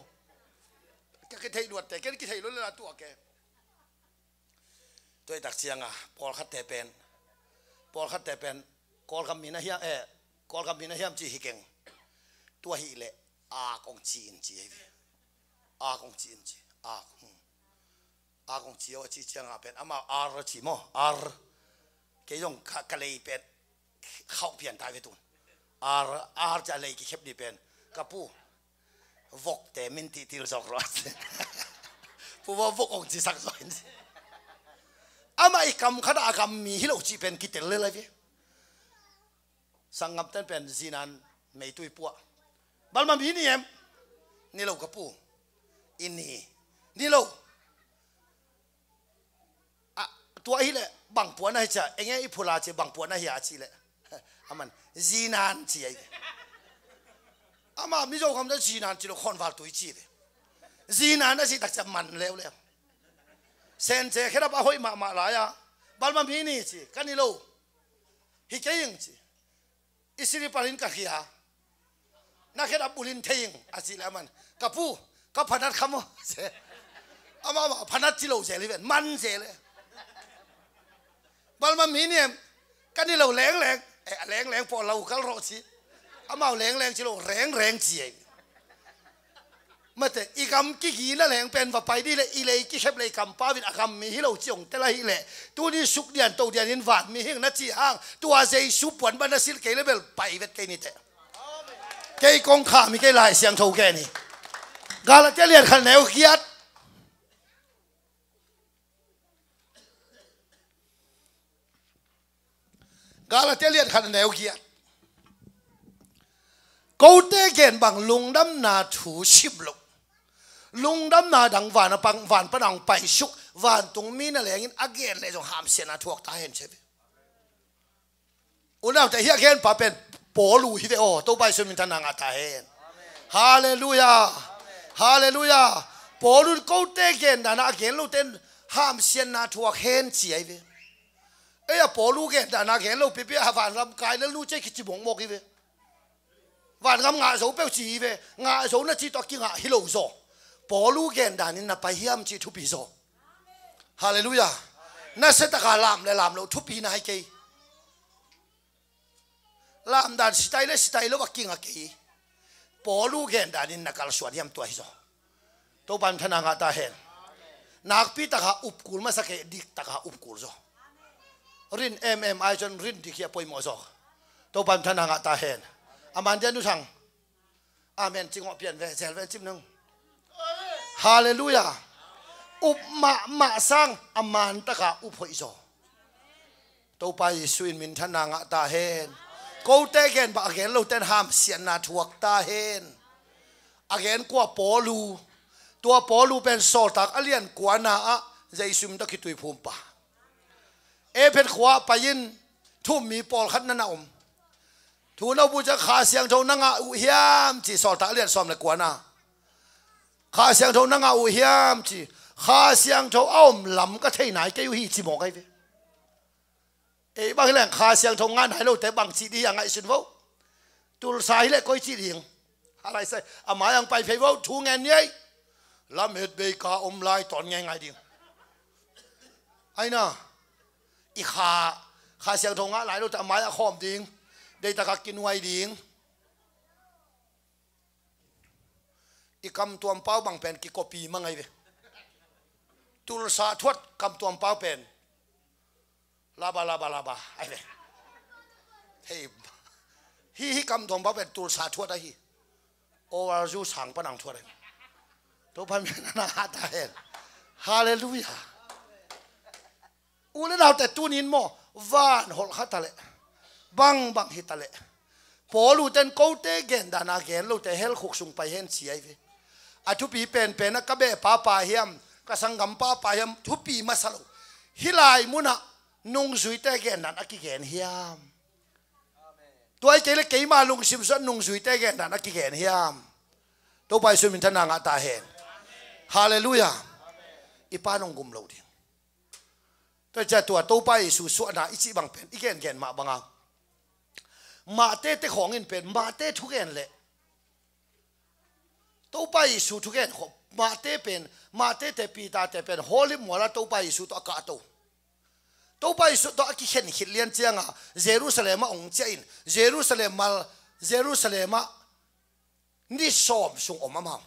Ka kithei luatte ken kithei lo le la tuah ke. Tuaitak cianga pawlkhatte pen, pawlkhatte pen Kawlgam mi na hiam, eh, Kawlgam mi na hiam ci hi keng. Tua hi le ak ong ci in ci hi ve. Ak ong ci in ci. Ak. Hmm. Ak ong ci a ci cianga pen amau ar ci maw? Ar. Kei zong ka, ka lei pen khauh pian ta ve tun. Ar, ar ca lei kikhep ni pen ka pu vokte min tihtil zawk rawh. Pu vok vok ong ci sak zawk in. Amah i kam khat a gam mi hi lo cih pen kitel le lai ve. Sanggamten pen zinan meitui puah. Balmam hi ni em? Ni lo ka pu. I ni. Ni lo. Ah, tua hi le bang puan ahi cia, enge i phula ci bang puan ahi a ci le. Aman, zinan ci ahi. Ama Mizo kam da zinan ci lo khonval tui ci ve. Zinan a ci tak cia man leuleu. Sen ce khedap a hoih mahmah lai a. Balmam hi ni ci, ka ni lo. Hi kei ing ci. I siri palin ka khia. Na khet a bulin thei ing a ci le aman. Ka pu, ka phanat kha maw? Amah mah phanat ci lo zel hi ven, man zel e. Balmam hi ni em? Ka ni lo lengleng. Eh, a lengleng pawl lo kal rawh ci. Amau lengleng ci lo, rengreng ci e. Mate, i gam kigina leng pen va pai dih le, i lei kikhep le i kampau in a gam mi hi lo ci ong tel ahi le, tuni suk dian to dian in van mi hing na ci hang, tua Jesu puan ban na silh kei le bel pai vet kei ni teh. Kei kong kha mi kei Lai Siangtho kei ni. Galatia lian khat neu giat. Galatia lian khat neu giat. Kote gen bang lungdamna thu sim lo. Lungdamna dang van a pang, van pan a hong paisuk, vantungmi na lengin a gen le zong hamsiatna thuak ta hen ci ve. Unaute hi a gen pa pen Paul uh hi ve aw, Topa Jesu minthanna ngah ta hen. Halleluia. Halleluia. Paul un kote gen dana a gen lote in hamsiatna thuak hen ci ahi ve. Ei a Paul uh gen dana gen lo pipi a van lam kai lel nu cia kici mawkmawk hi ve. Van gam ngah zo peuh ci hi ve. Ngah zo na ci tawh kingah hi lo zaw. Paul uh gen danin na pai hiam ci thupi zaw. Halleluia. Na setaka lam le lam lo thupi na hi kei. Lamdan sitai le sitai lo a kinga kei. Paul uh gen danin na kalsuan hiam tua hi zaw. Topa in thana ngah ta hen. Nakpi taka upkul masa kei, dik taka upkul zaw. Rin em em ai cun rin dik hi a poimawh zaw. Topa in thana ngah ta hen. A man dia nu thang. Amen. Cingawh pian ve, zel ve cim nang. Halleluia. Up mahmah sang a man taka up hoih zaw. Topa Jesuh in minthanna ngah ta hen. Kote gen bang a gen lote in hamsiatna thuak ta hen. A gen kua Paul uh. Tua Paul uh pen sawltak a lian kuana ah Jesuh min tawh kituiphum pa. Efesa khua pai-in thummi pawlkhat na na om. Thu na bu ciang Kha Siangtho na ngah uh hiam ci sawltak a lian sawm le kuana. Kha Siangtho na ngah uh hiam ci. Kha Siangtho a om lam ka thei nai kei uh hi ci mawk ahi ve. Ei bang hileng Kha Siangtho ngah nai lote bang cih dih a ngaihsun vo. Tulsa hileh koi cih ding. A lai sai a mai ang pai phei vo thu ngen ni ei. Lamet bei ka om lai tawn ngei ngai ding. Aina i Kha, Kha Siangtho ngah lai lote a mai a khawm ding. Deitaka kinuai ding. I kamtuam pau bang pen kikopi mang ahi ve. Tulsa thuat kamtuam pau pen laba laba laba ahi ve. Hei, hi hi kamtuam pau pen Tulsa thuat ahi. Overzu sang panang thuat ahi. Topa min na ngah ta hen. Halleluia. U le naute tunin maw van holh kha ta leh bangbang hi ta leh Paul uh ten kote gen dana gen lote hell khuk sung pai hen ci ahi ve. A thupi penpen a ka beh papa hiam ka sanggam papa hiam thupi masa lo. Hih lai munah nungzuite gen dan a kigen hiam? Tua hi kei le keima lungsim suah nungzuite gen dan a kigen hiam? Topa Jesuh minthanna ngah ta hen. Halleluia. I pa nong gum lo ding. Tua ciah tua Topa Jesu suahna i cih bang pen i gengen mah banga, Matthai te khawng in pen Matthai thugen leh Topa Jesu thugen khawh, Matthai pen, Matthai te, Peter te pen Olive muala Topa Jesu tawh a kahto. Topa Jesu tawh a kikhen khit lian cianga Jerusalem ah hong ciah in, Jerusalem mal, Jerusalem ah ni sawm sung om amau.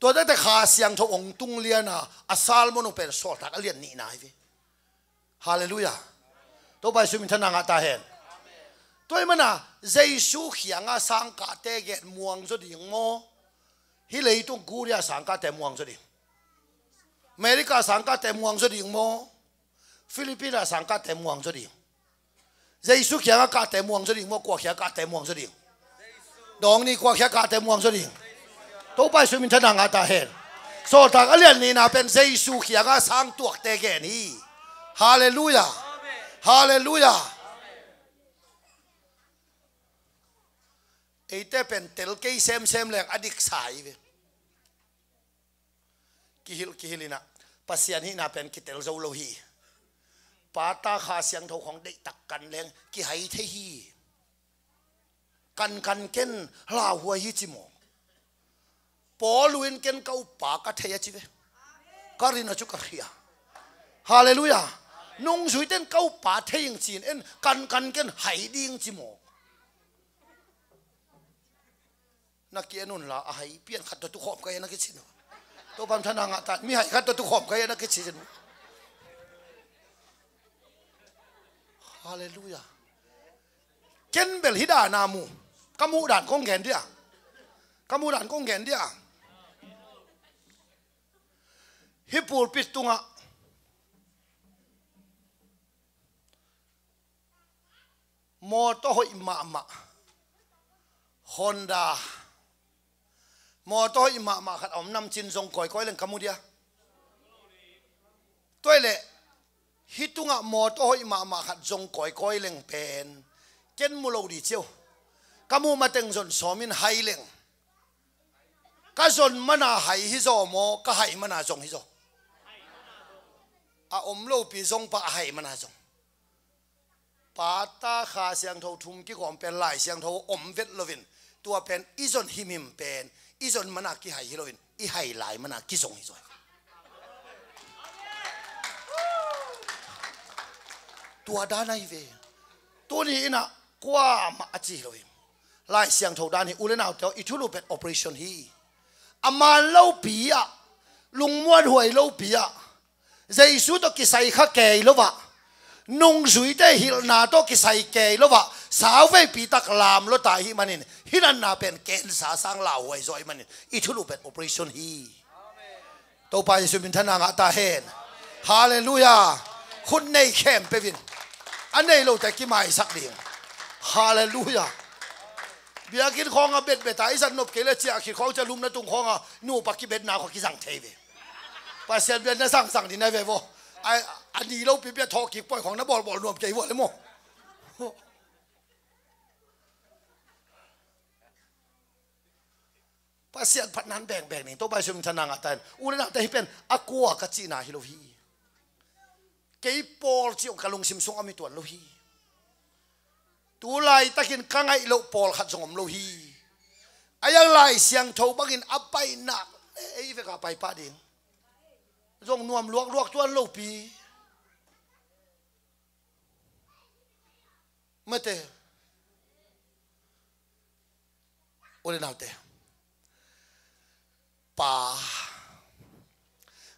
Tua takte Kha Siangtho hong tung liana a sermon uh pen Sawltak a lian nihna hi ve. Halleluiah. Topa Jesu minthanna ngah ta hen. Tua hi mana Jesu khianga sangkahte gen muang zaw ding maw? Hih leitung Korea sangkahte muang zaw ding, America sangkahte muang zaw ding maw? Philippines sangkahte muang zaw ding. Jesu khianga kahte muang zaw ding maw? Kua khia kahte muang zaw ding? Dawng ni, kua khia kahte muang zaw ding? Topa Jesu minthanna ngah ta hen. Sawltak a lian nihna pen Jesu khianga sang tuakte gen hi. Halleluiah. Halleluiah. Eite pen tel kei semsem leng a diksa hi ve. Kihilh kihilh inah Pasian hihna pen kitel zo lo hi. Pata Kha Siangtho khawng deihtak kan leng kihai thei hi. Kankan ken, lauhuai hi ci maw? Paul in ken ka uppa ka thei a ci ve. Ka rin a cu ka hria. Halleluiah. Nungzuite in ka uppa thei ing ci-in en, kankan ken, hai ding ci maw? Na ki-en unla a hai pian khat tawh tukhawm ka hi a na kici nu. Topa minthanna ngah ta hen, mihai khat tawh tukhawm ka hi a na kici nu. Halleluiah. Ken bel hih dana mu. Ka muh dan kong gen dia. Ka muh dan kong gen dia. Hih pulpit tungah mawtaw hoih mahmah, Honda, mawtaw hoih mahmah khat a om namcin zong kawikawi leng ka mu dia. Tua hi leh hih tungah mawtaw hoih mahmah khat zong kawikawi leng pen ken mu lo di ciau. Ka muh mateng zon sawm in hai leng, ka zon mana hai hi zaw maw, ka hai mana zong hi zaw? A om lopi zong pah, a hai mana zong. Pata Kha Siangtho thum kigawm pen Lai Siangtho om vet loin, tua pen i zon himhim pen i zon mana kihai hi loin, i hai lai mana kizong hi zaw. Tua dan ahi ve. Tuni inah kuamah a ci hi lo hi. Lai Siangtho dan hi, u le naute aw, i thulu pen operation hi. A man lopi ah, lungmuanhuai lopi ah, Jesu tawh kisai kha kei lo ah, nungzuite hilhna tawh kisai kei lo ah, sauveipi tak lam lua ta ahih manin, hih natna pen cancer sang lauhuai zaw ahih manin, i thulu pen operation hi. Topa Jesu minthanna ngah ta hen. Halleluiah. Khut nei khempeuh in, a nei lote kimaisak ding. Halleluiah. Biakinn khawngah betbet a i zat nop kei le ciah khit khawng ciah lumna tung khawngah nupa kibetna khawng kizang thei ve. Pasian bia na zangzang ding na ve vaw. A, a ni lopi bia thawh kik pawi khawng na bawlbawl nuam kei vua le maw? Pasian phatna in bengbeng ning. Topa Jesu minthanna ngah ta hen. U le naute, hih pen a kua ka cihna hi lo hi. Kei pawl cih hong ka lungsim sungah om hi tuan lo hi. Tu laitakin ka ngaih loh pawlkhat zong om lo hi. A iang Lai Siangtho bangin a paina, eh, ei veka pai pah ding zong nuam luakluak tuan lopi. Mate. U le naute, Pa,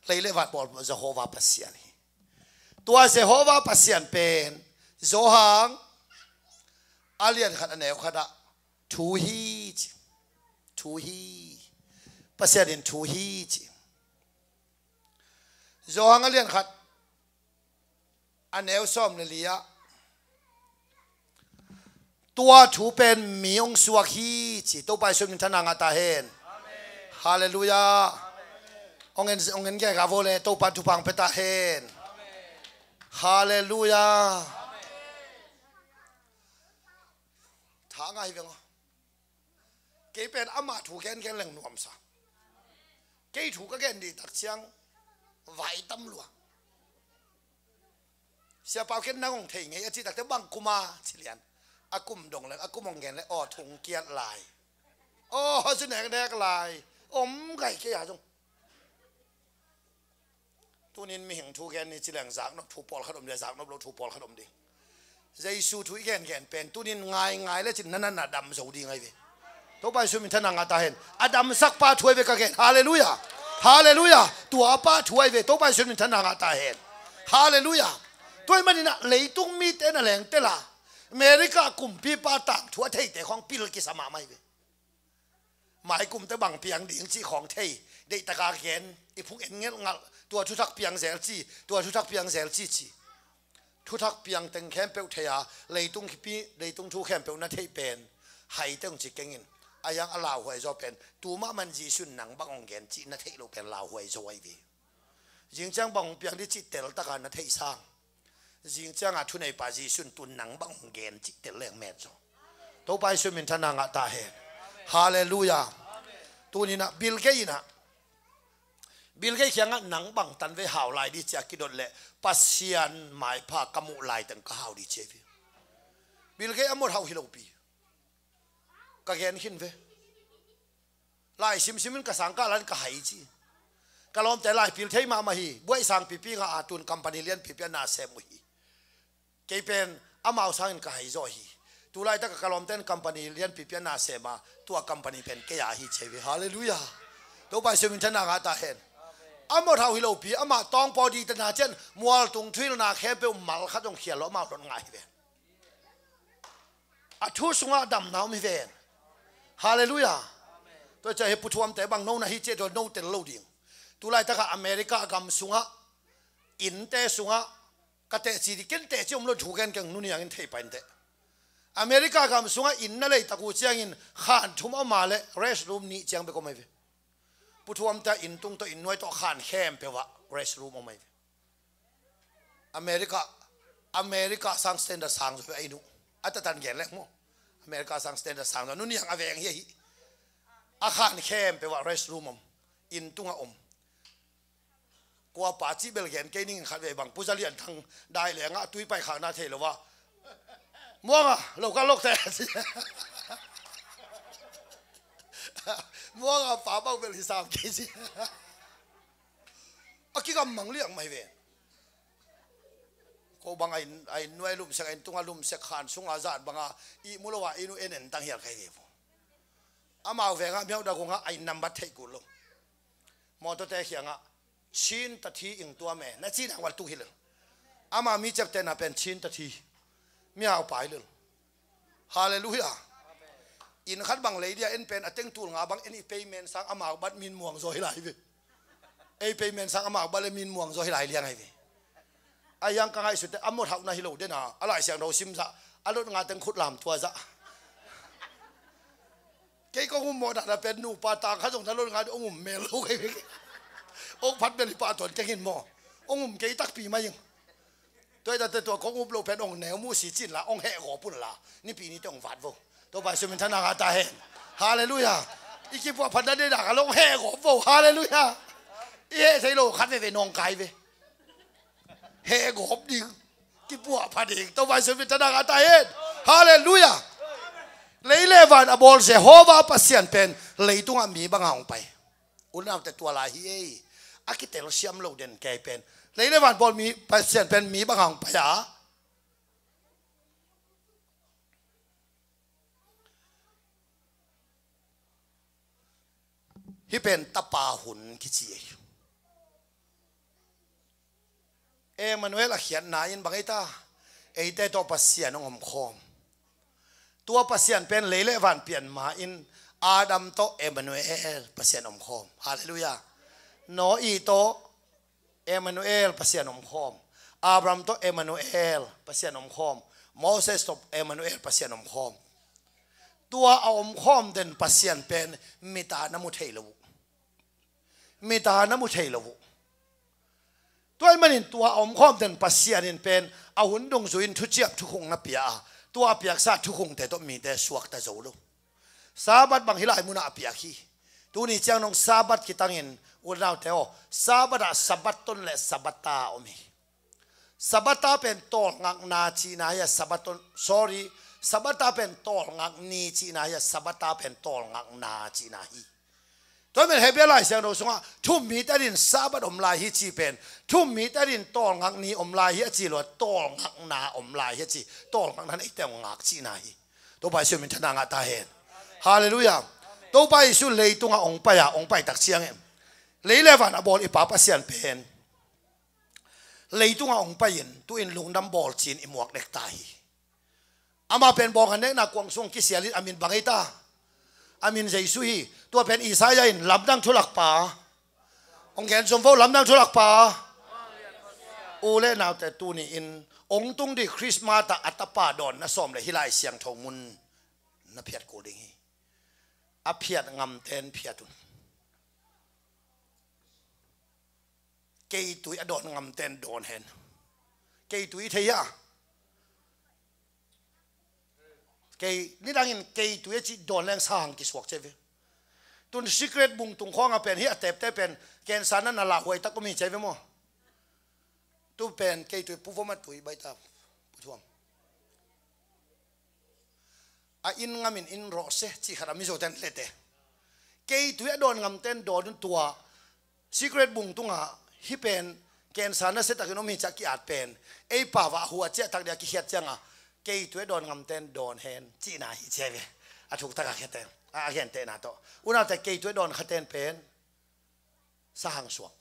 lei le van bawl Jehovah Pasian hi. Tua Jehovah Pasian pen Johan a lian khat a neu khat ah thu hi ci. Thu hi. Pasian in thu hi ci. Johan a lian khat a neu sawm le li ah, tua thu pen mi hong suak hi ci. Topa Jesu minthanna ngah ta hen. Halleluiah. Hong en, hong en gega vaw le Topa thupha hong pia ta hen. Halleluiah. Tha ngai veng aw. Kei pen ama thu gengen leng nuamsa. Kei thu ka gen dih tak ciang vai tam lua. Sia Pau, ken nang hong thei ngei a cih takte bang kum a ci lian. A kum dong le, a kum hong gen le, aw, thung kiat lai. Aw, a zu neknek lai. Om gai kei a zong. Tunin mihing thu gen ni ci leng zaknop thu pawlkhat om ding, zaknop lo thu pawlkhat om ding. Jesu thu i gengen pen tunin ngaingai le cin na na na dam zo ding ahi ve. Topa Jesu min thang a ngah ta hen. A damsak pa thu ahi ve ka gen. Halleluiah. Halleluiah. Tua pa thu ahi ve. Topa Jesu min thang a ngah ta hen. Halleluiah. Tua ahih manin ah leitung mite na leng tel a, America kumpipa tangthu a theite khawng pil kisa mahmah hi ve. Mai kumte bang piang ding cih khawng thei, deihtaka gen, i phung en ngelhngalh, tua thuthak piang zel ci, tua thuthak piang zel ci ci. Thuthak piang teng khempeuh thei a, leitung kipi, leitung thu khempeuh na theih pen haite hong ci keng in. A hiang a lauhuai zaw pen tu mahmah in Jesu in nang bang hong gen cih na theih loh pen lauhuai zaw ahi ve. Zingciang bang hong piang ding cih teltaka na theih sang, zingcianga thuneipa Jesu in tu nang bang hong gen cih tel leng met zaw. Topa Jesu min thang a ngah ta hen. Halleluiah. Tuninah Bill Gates inah, Bill Gates kiangah nang bang tanvei hau lai ding ci a kidot leh Pasian maipha ka muh laiteng ka hau ding ci ahi ve. Bill Gates a mawt hauh hi lopi. Ka gen khin ve. Lai simsim in ka sangkah lan ka hai ci. Ka lawmte laipil thei mahmah hi. Buaih sang pipi ngah a, tun company lian pipi a na sem uh hi. Kei pen amau sangin ka hai zaw hi. Tulaitaka ka lawmte in company lian pipi a na sem a, tua company pen kei a hi ci ahi ve. Halleluiah. Topa Jesu min thang a ngah ta hen. A mawt hauh hi lopi, amah tawngpaw ding tena cian mualtung thuhilhna khempeuh mal khat hong khial lo amau hlot ngah hi ve. A thu sungah damna om hi ven. Halleluiah. Tua ciah hi puthuamte bang no na hi ciah tua no tel lo ding. Tulaitaka America gam sungah, innte sungah, ka teci ding, ken teci om lo thu gen keng, nuniangin thei painteh. America gam sungah inn na leitak uh ciangin khan thum a om a le restroom nih ciang bek om ahi ve. Puthuamte inn tung tawh inn nuai tawh khan khempeuh ah restroom om ahi ve. America, America sang standard sang zaw hi ve, a inn uh. A tatan gen leng maw. America sang standard sang zaw. Nuniang a veng hi ahi. A khan khempeuh ah restroom om. Inn tungah om. Kuapa cih bel gen kei ning in khat vei bang Pu Za Lian Thang dai lengah tui paikhakna thei lo a. Muanga, lo ka lok te. Muanga pa bang bel hi sam kei ci. A kigammang liang mai ve. Ko bang a inn, a inn nuai lumsek, a inn tunga lumsek, khan sunga zat banga ihmu lo a inn uh en en tang hial kai ve vo. Amau vengah miauh dagungah a inn nambat theih kul lo. Mawtawte khiangah, Chin tathi ing tua me na cih nak val tu hi lo. Ama mi ciaptehna pen Chin tathi. Mihau pai lo. Halleluiah. Inn khat bang lei dia en pen a teng tul nga bang en i payment sang amau bat min muang zaw hi lai ve. Ei payment sang amau bat le min muang zaw hi lai liang ahi ve. A hiang ka ngaihsut teh a mawt hauhna hi lo dena a Lai Siangtho sim zah a lot nga teng khut lam tua zah. Kei kong um mawh dahdah pen nupa tang khat zong na lot nga dih ong um mel lo kei ve. Ong phat bel hi pah tuan keng in maw. Ong um kei takpi mai ing. Tua hi tate tua kong up lo pen ong neu muh si cin la ong heh gawp un la. Nipi nite ong vat vo. Topa Jesu min thang a ngah ta hen. Halleluiah. I kipuah phatna dei dak a lo ong heh gawp vo. Halleluiah. I heh thei lo khat veve nawngkai ve. Heh gawp ding. Kipuah pha ding. Topa Jesu min thang a ngah ta hen. Halleluiah. Lei le van a bawl Jehovah Pasian pen leitungah mi banga hong pai. U le naute, tua lai hi ei. A kitelsiam lo den kei pen. Lei le van bawl mi Pasian pen mi banga hong pai a. Hih pen tapa hun kici ei. Emmanuel a khiatna in bang ei ta? Eite tawh Pasian hong omkhawm. Tua Pasian pen lei le van pian ma-in Adam tawh Emmanuel Pasian omkhawm. Halleluiah. Noah tawh Emmanuel Pasian omkhawm. Abraham tawh Emmanuel Pasian omkhawm. Moses tawh Emmanuel Pasian omkhawm. Tua a omkhawm den Pasian pen mita na mu thei lo uh. Mita na mu thei lo uh. Tua ahih manin tua a omkhawm den Pasian in pen a hun dungzui in thuciam thukhung na pia a, tua a piaksa thukhungte tawh mite suakta zo lo. Sabbath bang hih lai munah a piak hi. Tuni ciang nong Sabbath kitangin u le naute aw, Sabbath ah Sabbaton le Sabbatha om hi. Sabata pen tawlngakna cihna hi a, Sabaton, sorry, Sabata pen tawlngak ni cihna hi a, Sabata pen tawlngakna cihna hi. Tua men Hebrew Lai Siangtho sungah thum mite adin Sabbath om lai hi ci pen, thum mite adin tawlngak ni om lai hi a ci lo a, tawlngakna om lai hi a ci. Tawlngakna in eite hong ngak cihna hi. Topa Jesu min thanna ngah ta hen. Halleluiah. Topa Jesu leitungah hong pai a, hong pai tak ciangin lei le van a bawl i Pa Pasian pen leitungah hong pai-in tu-in lungdam bawl ci-in i muak dek ta hi. Amah pen bawng a nekna kuang sung kisialin a min bang ei ta? A min Jesu hi. Tua pen Isaiah in lamdang thu lakpa. Hong gen zom vo, lamdang thu lakpa. U le naute, tuni-in hong tung dih Christmas ah a tapa dawnna sawm le hih Lai Siangtho mun na phiat kul ding hi. A phiat ngamten phiat un. Keitui a dawn ngamten dawn hen. Keitui thei a. Kei, nidangin keitui a cih dawn leng sang kisuak cia ve. Tun secret bung tung khawng a pen hi a tepte pen cancer na na lauhuai tak om hi cia ve maw? Tu pen keitui pu vom a tui baita pu thuam. A inn ngamin in rawh se cih khat a Mizoten lete. Keitui a dawn ngamten dawn un tua. Secret bung tungah hih pen cancer nasia takin om hi ciah ki-at pen ei pau ah hua ciah tak dia kikhiat cianga keitui a dawn ngamten dawn hen cihna hi cia ve. A thuk taka khiate a, a gentehna tawh unaute keitui a dawn khaten pen sahang suak.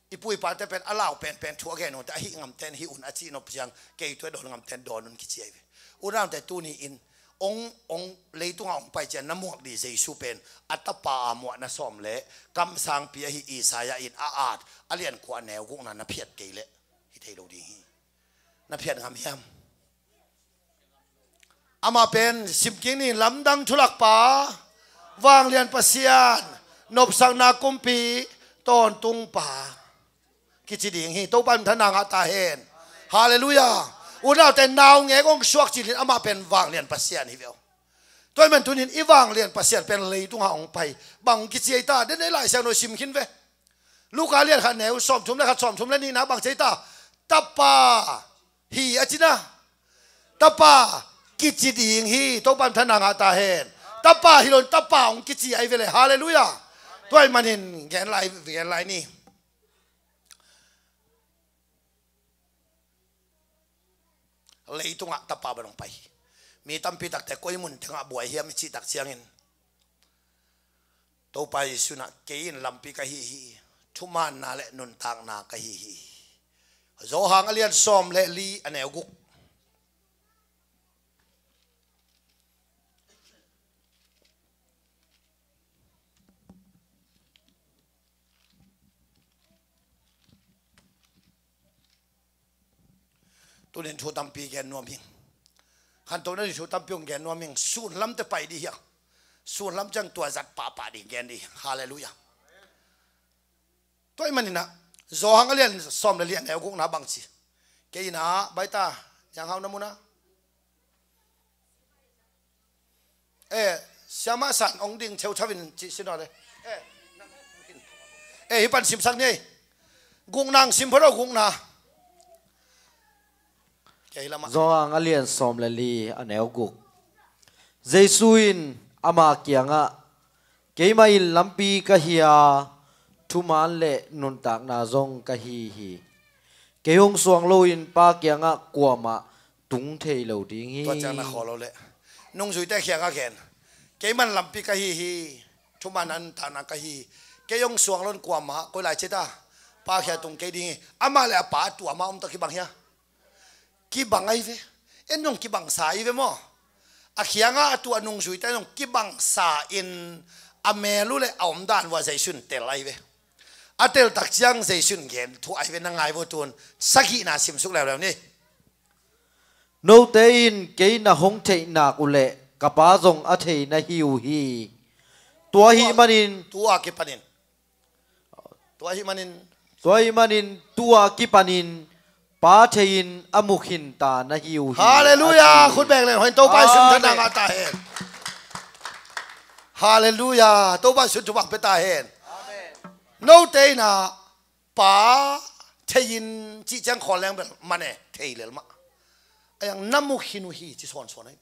I pu i pate pen a lau penpen thu a gen unte a hih ngamten hih un a cih nop ciang keitui a dawn ngamten dawn un kici ahi ve. Unaute tuni-in ong ong leitungah ong pai cian na muak dih Jesu pen a tapa a muahna sawm le kamsangpi ahi Isaiah in a at a lian kua a neu gukna na phiat kei leh hi thei lo ding hi. Na phiat ngam hiam? Amah pen simking ni, lamdang thulakpa, vanglian Pasian, nopsakna kumpi, tawntungpa kici ding hi. Topa in thana ngah ta hen. Halleluiah. Unaute naungek ong suak cilin amah pen vanglian Pasian hi veu. Tua hi man tunin i vanglian Pasian pen leitungah ong pai bang kici ei ta? Den ei Lai Siangtho sim khin ve. Luka lian khat neu sawmthum le khat, sawmthum le nihna bang ci ei ta? Tapa hi a cina. Tapa kici ding hi. Topa in thana ngah ta hen. Tapa hi loin tapa ong kici ahi vele. Halleluiah. Tua hi manin gen lai, gen lai ni. Leitungah tapa bang ong pai hi. Mi tampi takte koi mun tengah buai hiam i cih tak ciangin Topa Jesu in ah kei in lampi ka hi hi, thumaanna le nuntakna ka hi hi. Johan a lian sawm le li a neu guk. Tunin thu tampi gen nuam hing. Khantohna ni thu tampi hong gen nuam hing. Sunlamte pai dih hiang. Sunlam ciang tua zat pahpah dih gen dih hiang. Halleluiah. Tua hi manin ah Johan a lian sawm le li a neu gukna bang ci? Kei in ah baita nianghau na mun ah. Eh, siamah san ong ding theuthau in cih sin aw le. Eh, eh, hi pan simsak ni ei. Gukna ong sim phot aw, gukna. Kei lamah. Johan a lian sawm le li a neu guk. Jesu in ama kiangah, keimah in lampi ka hi a, thumaan le nuntakna zong ka hi hi. Kei hong suang loin Pa kiangah kuamah tung thei lo ding hi. Tua ciang na khawl lo leh nungzuite kiangah gen. Keimah in lampi ka hi hi. Thumaan nuntakna ka hi hi. Kei hong suang loin kuamah koi lai ci ei ta? Pa kiangah tung kei ding hi. Amah le a Pa a tuam a om ta kibang hia? Kibang ahi ve. En dong kibangsa ahi ve maw? A kiangah a tuah nungzuite dong kibangsa in a mel uh le a omdan uh a Jesu in tel ahi ve. A tel tak ciang Jesu in gen thu ahi ve, na ngai vo tun. Sagihna simsuk leuleu ni. Note in kei na hong theih nak uh leh ka Pa zong a thei na hi uh hi. Tua ahih manin. Tua kipanin. Tua ahih manin. Tua ahih manin tua kipanin Pa thei-in a mu khinta na hi uh hi. Halleluiah. A ci. Khut beng leng hoih in Topa Jesu in thana ngah ta hen. Halleluiah. Topa Jesu in thupha pia ta hen. Amen. Note in ah Pa thei in cih ciang khawl leng bel man e, thei lel mah. A yang na mu khin uh hi ci sawnsawn ahi.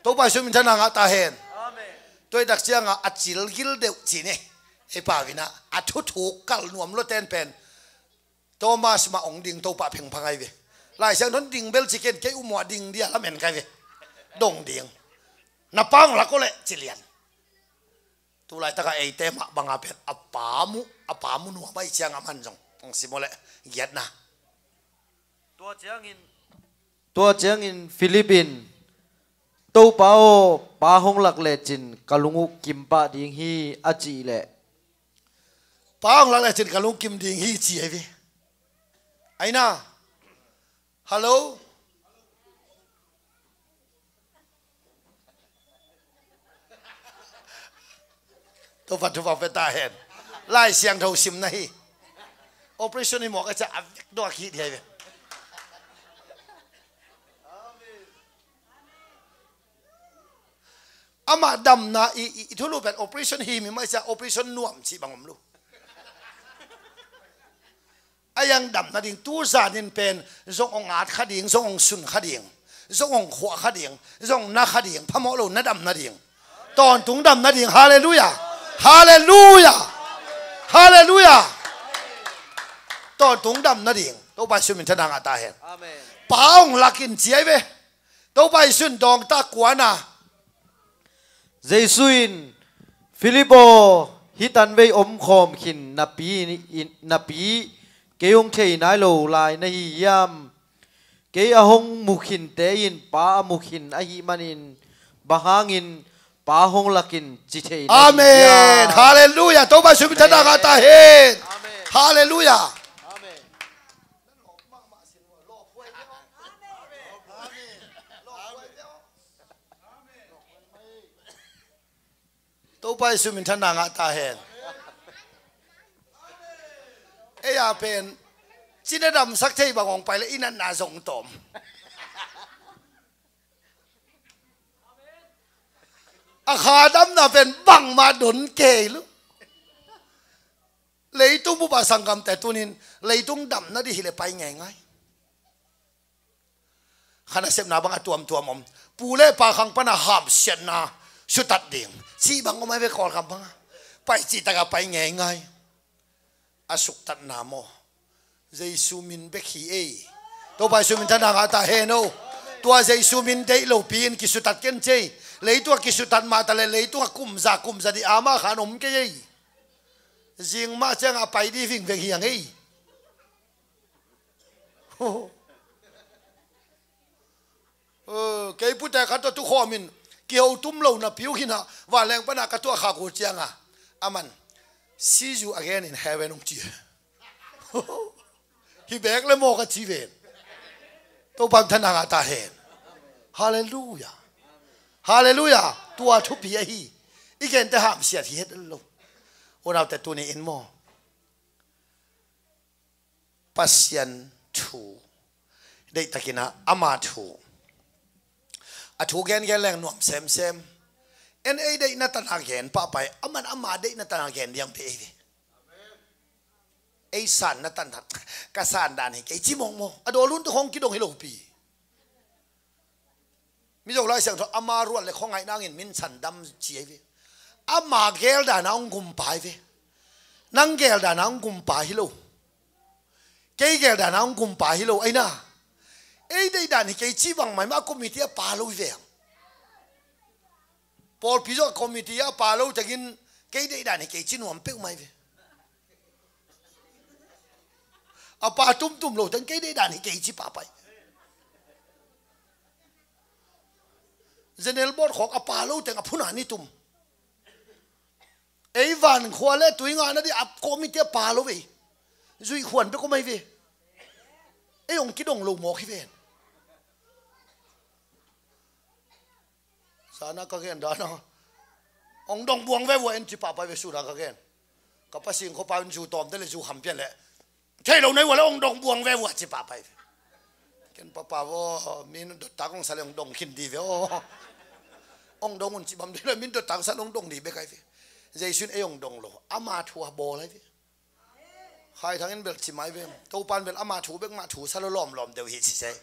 Topa Jesu min thang a ngah ta hen. Amen. Tua hi tak ciangah a cil gil deuh ci ni. Ei pau in ah a thuthuk kal nuam lua ten pen Thomas mah ong ding Topa phengphang ahi ve. Lai Siangtho in ding bel ci ken, kei uh mawh a ding dia lamen kai ve. Dong ding. Na pa ong lak uh leh ci lian. Tu laitakah eite mah banga pen a pa mu, a pa mu nuam ahi ciangah man zong ong sim uh leh giatna. Tua ciangin, tua ciangin Philip in, "Topa aw, pa hong lak lecin ka lung uh kim pah ding hi," a cih leh, "Pa hong lak lecin ka lung kim ding hi," ci ahi ve. Aina. Hallo. Topa thupha pia ta hen. Lai Siangtho simna hi. Operation hi mawk a ciah a vek dawk hi thei ve. Amah damna i, i, i thulu pen operation hi mi mai ciah operation nuam cih bang om lo. A yang dam nading tu zanin pen zong ong at kha ding, zong ong sun kha ding, zong ong khuah kha ding, zong na kha ding, phamawh lo na dam nading. Tawntung dam nading. Halleluiah. Halleluiah. Halleluiah. Tawntung dam nading. Topa Jesu min thang a ngah ta hen. Amen. Pa ong lak in ci ahi ve. Topa Jesu in dawngtak kuana. Jesu in, "Philip aw, hih tanvei omkhawm khin napi, napi kei hong thei nai lo lai na hi hiam? Kei a hong mu khinte in Pa a mu khin ahih manin, bang hangin Pa hong lakin ci thei na hi hiam?" Amen. Halleluiah. Topa Jesu min thang a ngah ta hen. Amen. Halleluiah. Amen. Topa Jesu min thang a ngah ta hen. Ei a pen cina damsak thei bang ong pai le i natna zong tawm. A kha damna pen bangmah don kei lo. Leitung bup a sanggamte tunin leitung dam nading hi le pai ngeingai. Kha nasepna bang a tuamtuam om. Pu le pa khang pana hamsiatna sutat ding cih bang om ahi ve Kawlgam banga. Pai cih taka pai ngeingai. A suktatna maw? Jesu min bek hi ei. Topa Jesu min thang a ngah ta hen o. Tua Jesu min deih lopi in kisutat ken cei. Leitung a kisutat mah ta le leitung a kum za kum za nih a mah khan om kei ei. Zing mah ciang a pai ding vingveng hi ang ei. Kei pute khat tua tukhawmin kiho tum lo napi uh khin a, vanleng pana ka tuah khak uh cianga, aman, "See you again in heaven," ong ci. Hi bek le maw ka ci ven. Topa min thang a ngah ta hen. Halleluiah. Halleluiah. Tua thupi ahi. I gente hamsiat hi het lo. Unaute tuni in maw, Pasian thu deihtakin a, ama thu, a thu gengen leng nuam semsem. En ei deihna tana gen pahpai, aman ama deihna tana gen diang pe ei ve. Ei sanna tana, ka san dan hi kei ci mawkmawk. A dawlun tu khong kidong hi lopi. Mizo Lai Siangtho ama ruat le khuangaih nangin min sandam ci ahi ve. Ama gel dana hong gumpa ahi ve. Nang gel dana hong gumpa hi lo. Kei gel dana hong gumpa hi lo aina. Ei deih dan hi kei ci bang mai mah a committee a pa lo hi ve. Pawlpi zong a committee a pa lo tengin kei deih dan hi kei ci nuam peuh mai ve. A pa tumtum lo teng kei deih dan hi kei ci pahpai. General board khawng a pa lo teng a phuna ni tum. Ei van khua le tui ngahna dih a committee a pa lo ve. Zuih khuan bek om ahi ve. Ei hong kidong lo mawk hi ven. Sana ka gen dana hong dong buang ve vua en ci pahpai ve suna ka gen. Ka pasing khuapa in zu tawmte le zu khampian le thei lo nai vua le hong dong buang ve vua ci pahpai ve. Ken papa vaw, min dottak hong sa le hong dong khin di ve aw. Hong dong un ci bam di le min dottak hong sa le hong dong di bek ahi ve. Jesu in ei hong dong lo, ama thu a bawl ahi ve. Khai Thang in bel ci mai ve. Topan bel ama thu bek mah thu sa lo lawmlawm deuh hi ci se.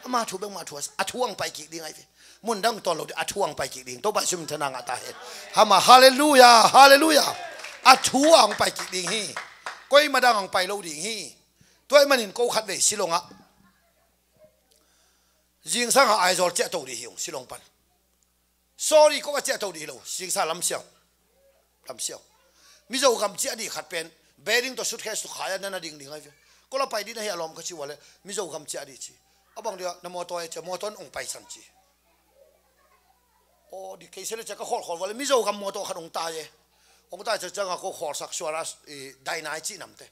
Ama thu bek mah thu a sa, a thu ang pai kik ding ai ve. Mun dang tawn lo ding, a thu ang pai kik ding. Topa Jesu min thana ngah ta hen. Hama, halleluia, halleluia. A thu ang pai kik ding hi. Koima dang ang pai lo ding hi. Tua ahih manin ko khat vei Shillong ah, zingsang ah Aizawl ciah to ding hi ung, Shillong pan. Sorry, ko a ciah to ding hi lo, zingsang lamsiau. Lamsiau. Mizo gam ciah ding khat pen, bedding tawh suitcase tawh khai a na na ding ding ai ve. Ko la pai ding na hi a lawm ka ci ua leh, Mizo gam ciah ding ci. A bang dia, na mawtaw e ci a, mawtaw in ong paisan ci. Aw, di kei se le ci a ka khawlkhawl ua leh, Mizo gam mawtaw khat ong tai e. Ong tai ciang a ko khawlsak sual a, i, Dainai cih namte.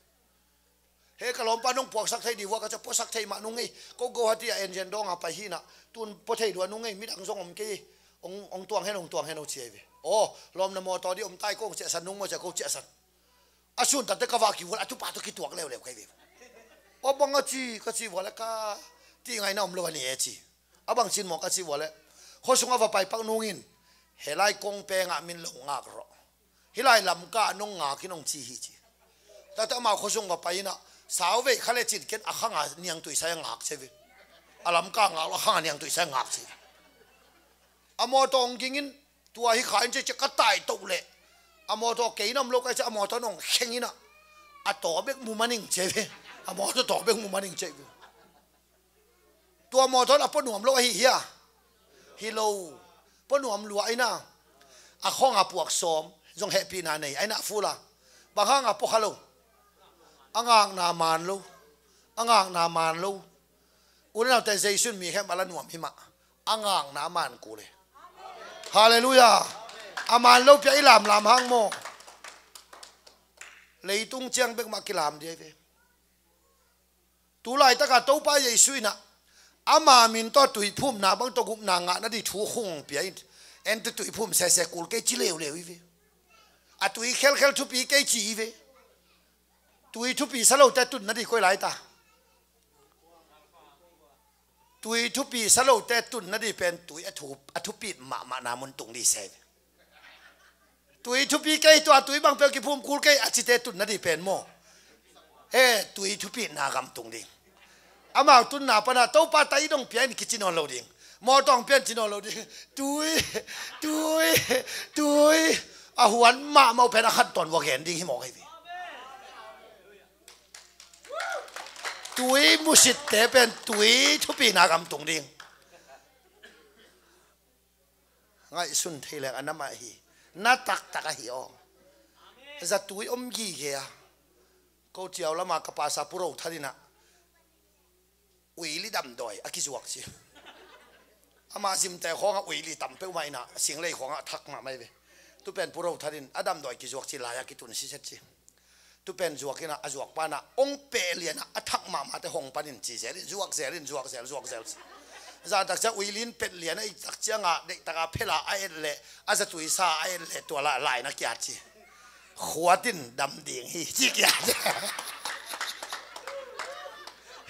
He ka lawmpa nong puaksak thei ding ua ka ci a, puaksak thei mah nung ei. Ko Guwahati a engine dawng a pai hi na. Tun pua thei lua nung ei, midang zong om kei. Ong, ong tuang hen, ong tuang hen, ong ci ai ve. Aw, lawm na mawtaw di om tai ko ong ciahsan nung maw ci a ko ciahsan. A sun tate ka va kivua leh, a tupa tawh kituak leuleu kei ve. Aw bang a ci, ka ci ua leh ka ti ngaina om lo a ni e ci. A bang cin maw ka ci ua leh. Khuasung a va pai pak nungin. He lai kong peng ah min lo ngak rawh. Hih lai Lamka nong ngak in ong ci hi ci. Tate amau khuasung va pai in a, sauvei kha le cin ken a khang a niangtui sai a ngak ci ve. A Lamka ngak lo a khang a niangtui sai a ngak ci. A mawtaw ong ging in, tua hi kha in ci ci ka tai to leh. A mawtaw kei nam lo kai ci a, a mawtaw nong kheng in a. A taw bek mu maning ci ve. A mawtaw taw bek mu maning ci ve. Tua mawtaw a pua nuam lo ahi hia? Hi lo. Pua nuam lua ai na. A khawng a puak sawm zong hehpihna nei ai na, fula. Bang hang a pua kha lo? A ngakna man lo. A ngakna man lo. U le naute, Jesu in mi khempeuh a la nuam hi mah. A ngakna man kul e. Halleluia. A man lo pi a i lamlam hang maw? Leitung ciang bek mah kilam ding ai ve. Tu laitak a Topa Jesu in a, ama min tawh tuiphumna bang tawh gupna ngahna ding thu khung pia in, en tawh tuiphum sese kul kei ci leuleu hi ve. A tui khelkhel thupi kei ci hi ve. Tui thupi sa lote tunna ding koi lai ta? Tui thupi sa lote tunna ding pen tui a thu, a thupit mahmahna mun tung ding se ve. Tui thupi kei, tua tui bang peuh kiphum kul kei a cite tunna ding pen maw? He, tui thupitna gam tung ding. Amau tunna pan a Topa, tai dong pia in kici nawn lo ding. Mawtaw ong pia in ci nawn lo ding. Tui, tui, tui. A huan mahmah uh pen a khan tawn vua gen ding hi mawk ahi ve. Tui musitte pen tui thupina gam tung ding. Ngaihsun thei leng a na mah hi. Na taktak ahi aw. Zatui om gige a. Ko Ciau lama ka pasa Pu Ro Than in a, uili damdawi a kizuak ci. Ama zimte khawngah uili tam peuhmah in a, singlei khawngah thak mahmah hi ve. Tu pen Pu Ro Than in a damdawi kizuak ci, lai a kitun siset ci. Tu pen zuak in a, a zuak pa in a, ong peh lian a, a thak mahmahte hong panin ci zel in, zuak zel in, zuak zel, zuak zel. Zan tak ciang uili in pet lian a, i tak ciang a, deihtak a phel a, a et leh, a zatui sa a et leh, tua la, lai na kiat ci. Khuat in dam ding hi ci kiat.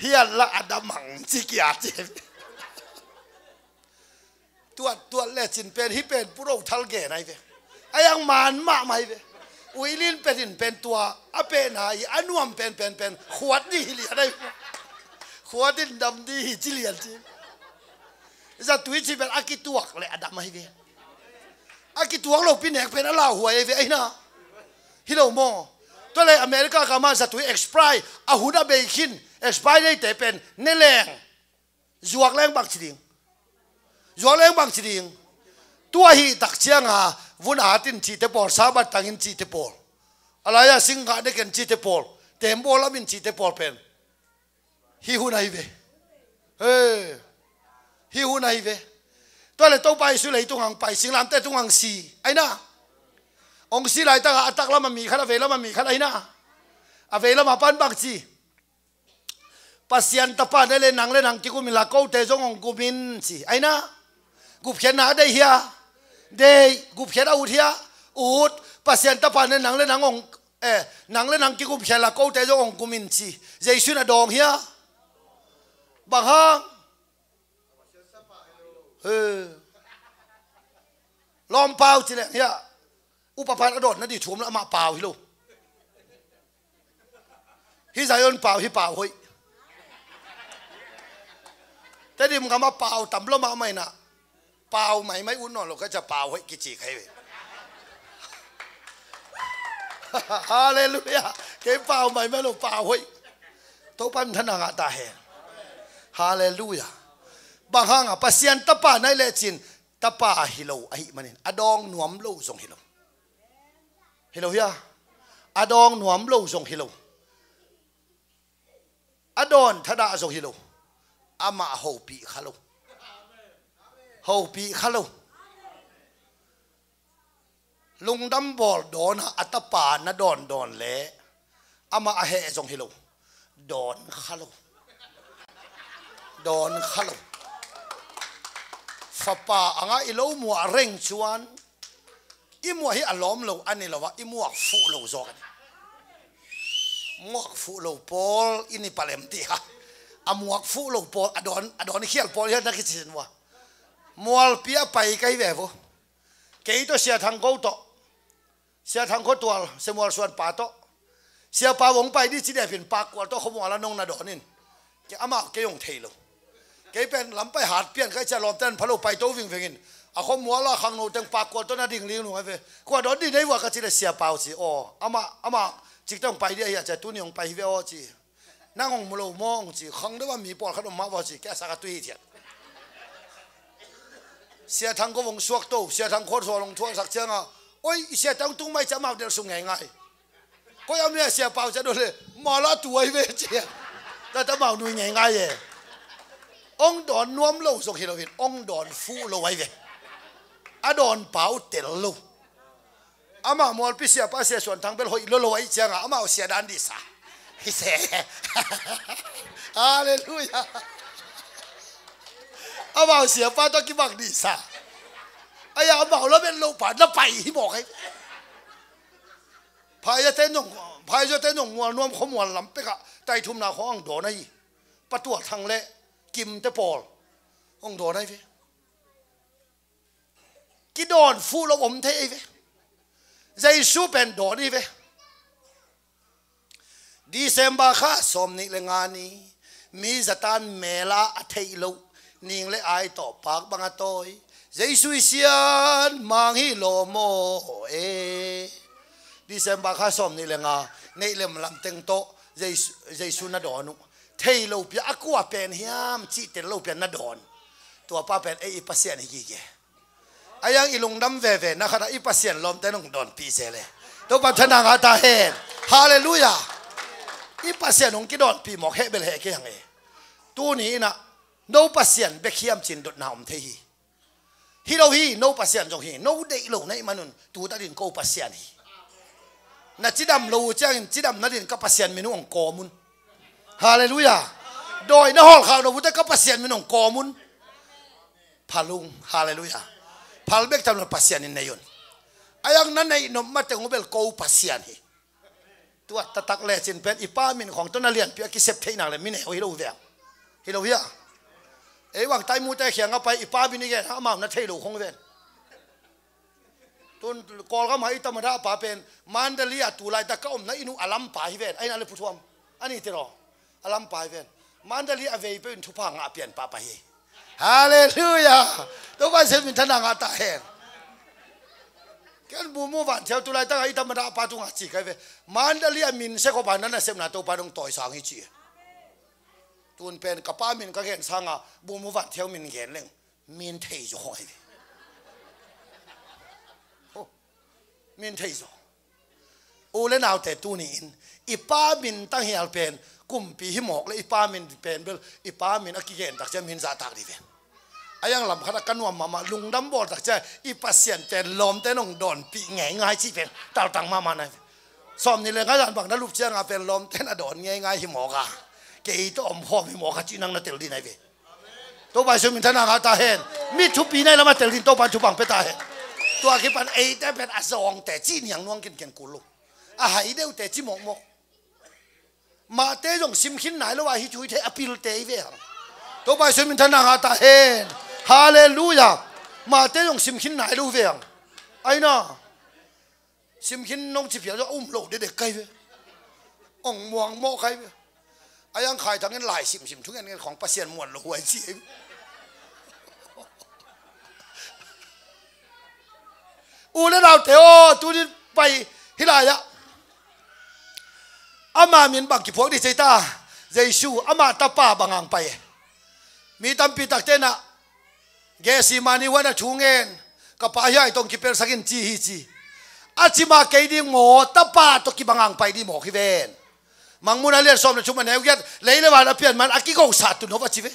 Hiat la a dam ang ci kiat ci. Tuat, tuat le cin pen, hih pen Pu Ro Thal gen ahi ve. A yang man mahmah ahi ve. Uili in pet in pen tua a pehna hi, a nuam pen, pen, pen khuat ding hi lian ahi ve. Khuat in dam ding hi ci lian ci. Zatui ci pen a kituak le a dam ahi ve. A kituak lopi nek pen a lauhuai ahi ve ahi na. Hi lo maw? Tua le America gam ah zatui expire, a hun a bei khin, expire deite pen ne leng, zuak leng bang ci ding? Zuak leng bang ci ding? Tua hi tak ciang a, vun at in cihte pawl, Sabbath tang in cihte pawl, a lai a singkah ne ken cihte pawl, tembaw lam in cihte pawl pen hih hun ahi ve. He. Hih hun ahi ve. Tua le Topa Jesu leitung hong pai, singlamteh tung hong si ahi na. Hong si laitak a, a taklam a mi khat, a veilam a mi khat ahi na. A veilam a pan bang ci? Pasian Tapa ne le, nang le nang kikum inla, kote zong hong kum in ci ahi na. Gupkhiatna a deih hia? Deih. Gupkhiat a ut hia? Ut. Pasian Tapa ne nang le nang hong, eh, nang le nang kikumkhia inla, kote zong hong kum in ci. Jesu in a dawng hia? Bang hang? Eh. Lawm pau ci leng hia? Upa pan a dawnna ding thu om lo, amah pau hi lo. Hih Zion pau, hih pau hoih. Tedim gama pau tam lo mahmah inah, pau maimai ut nawn lo ka cia pau hoih kici ka hi ve. Halleluiah. Kei pau maimai lo, pau hoih. Topa min thana ngah ta hen. Halleluiah. Bang hanga? Pasian tapa na hih lecin tapa hi lo ahih manin a dawng nuam lo zong hi lo. Hi lo hia? A dawng nuam lo zong hi lo. A dawn thadah zong hi lo. Amah hopih kha lo. Hopih kha lo. Lungdam bawl dawnah a tapa na dawndawn le amah a heh zong hi lo. Dawn kha lo. Dawn kha lo. Fapa a ngah i lo muah reng cuan i muah hi a lawm lo a ni lo ah, i muak fuh lo zawk a ni. Muak fuh lo pawl i ni palem ti ha. A muak fuh lo pawl, a dawn, a dawn khial pawl hi a na kici zen ua. Mualpi a pai ka hi ve vo. Kei tawh Sia Thang Ko tawh, Sia Thang Ko tual, Sia Mual Suan pa tawh, Sia pa vong pai dih ci depin Pakkual tawh khuamual a nong na dawn in. Kei amah kei hong thei lo. Kei pen lampai hat pian ka hih cia lawmte an pha lo pai to vingveng in. A khuamual a khangno teng Pakkual tawh na ding ling nung a ve. Kua dawn dih nei vua ka ci le Sia pau ci aw. Amah, amah cik tawh hong pai dih ahi a cia tuni hong pai hi ve aw ci. Nang hong mu lo maw hong ci, khang deuh a mi pawlkhat om mah vua ci, kei a sak a tui hi thiat. Sia Thang Ko vong suak to, Sia Thang Ko thual hong thualsak cianga, oi, i sia tang tung mai cia mau del sung ngeingai. Koi a mi a Sia pau cia dawn le, ma la tu ai ve cia. Tata mau nui ngeingai e. Ong dawn nuam lo zong hi lo hin, ong dawn fuh lo ai ve. A dawn pau tel lo. Amah mualpi siapa Sia Suan Thang bel hoih lolo ahih cianga amau sia dan dihsa. Hi se. Halleluiah. Amau siapa tawh kibang dihsa. Aia amau lamet lopa na pai hi mawk ai. Phaizate'n zong, phaizate'n zong mual nuam khuamual lam pekah taithumna khawng ang dawn ahi. Patual Thang le Kimte pawl ang dawn ahi ve. Kidawn fuh lo om thei ei ve. Jesu pen dawn hi ve. December kha sawm nih le nga ni, mi zatan mela a theih loh, ning le ai tawh pak bang a tawi. Jesu i sian mang hi lo maw e. December kha sawm nih le nga, neih lem lam teng tawh Jesu, Jesu na dawn uh. Thei lo pia a kua pen hiam cih tel lo pia na dawn. Tua pa pen ei i Pasian hi gige. A iang i lungdam veve na khatah i Pasian lawmte nong dawnpih se le Topa thana ngah ta hen. Halleluiah. I Pasian hong kidawnpih mawk heh bel heh kei hang e. Tuni inah no Pasian bek hiam cin dotna om thei hi. Hi lo hi, no Pasian zong hi, no deih lo na ih manun tu ta din ko Pasian hi. Na cidam lo uh ciangin cidam na din ka Pasian min uh hong kawm un. Halleluiah. Dawi na hawlkhak lo uh te ka Pasian min hong kawm un. Phalung. Halleluiah. Phal bek tam lo Pasian in nei un. A iang na neih nop mateng uh bel ko Pasian hi. Tua taktak lecin pen i pa min khawng tawh na lianpi a kisep theih nak le mi neu hi lo veng. Hi lo hia? Ei vang taimute khiang a pai i pa min i gen amau na thei lo khong ven. Tun Kawlgam ah i tamada pa pen Mandalay a tulaitak ka omna inn uh a lampa hi ven. Aina le puthuam a ni tiraw a lampa hi ven. Mandalay a vei peuh in thupha ngah pian pahpah hi. Halleluiah. Topa Jesu min thana ngah ta hen. Ken bumu van thiau tulaitak a i tamada pa tungah ci kai ve. Mandalay a min se khawpa na nasepna Topa dong tawisang hi ci. Tun pen ka pa min ka gen sanga bumu van thiau min gen leng min thei zaw hi ve. Min thei zaw. U le naute tuni in i pa min tanghial pen kumpi hi mawk le i pa min pen bel i pa min a kigen tak ciang min zahtak dih ve. A iang lam khat a ka nuam mahmah lungdam bawl tak ciang i Pasian pen lawmte nong dawnpih ngeingai cih pen taltang mahmah nai ve. Sawm ni le nga zan bang na lup cianga pen lawmte na dawn ngeingai hi mawk a kei tawh om khawm hi mawk a cih nang na tel dih nai ve. Topa Jesu min thana ngah ta hen. Mi thupi nai lamah tel din Topa in thupang pe ta hen. Tua kipan eite pen a zawngte ci niang nuang kinken kul lo. A hai deuhte ci mawkmawk. Mahte zong simkhin nai lo a hi cui thei a pilte i ve hang. Topa Jesu min thana ngah ta hen. Halleluiah. Mahte zong simkhin nai lo ve hang. Aina. Simkhin nong ci pial zong a um lo dedek kai ve. Ong muang mawh khai ve. A yang khai thangin lai simsim thungen ngen khawng Pasian muan lo huai ci. U le naute aw, tunin pai hi lai-ah ama min bang kiphuak dih cei ta. Jesu, ama tapa bang hang pai e. Mi tampi takte na Gethsemane huan a thu ngen, ka pa hiai tawh kipelsak in ci hi ci. A ci mah kei ding maw, tapa tawh kibang hang pai dih mawk hi ven. Mangmuhna lian sawm le thum a neu giat, lei le van a pian man a kigosah tun hop a ci ve.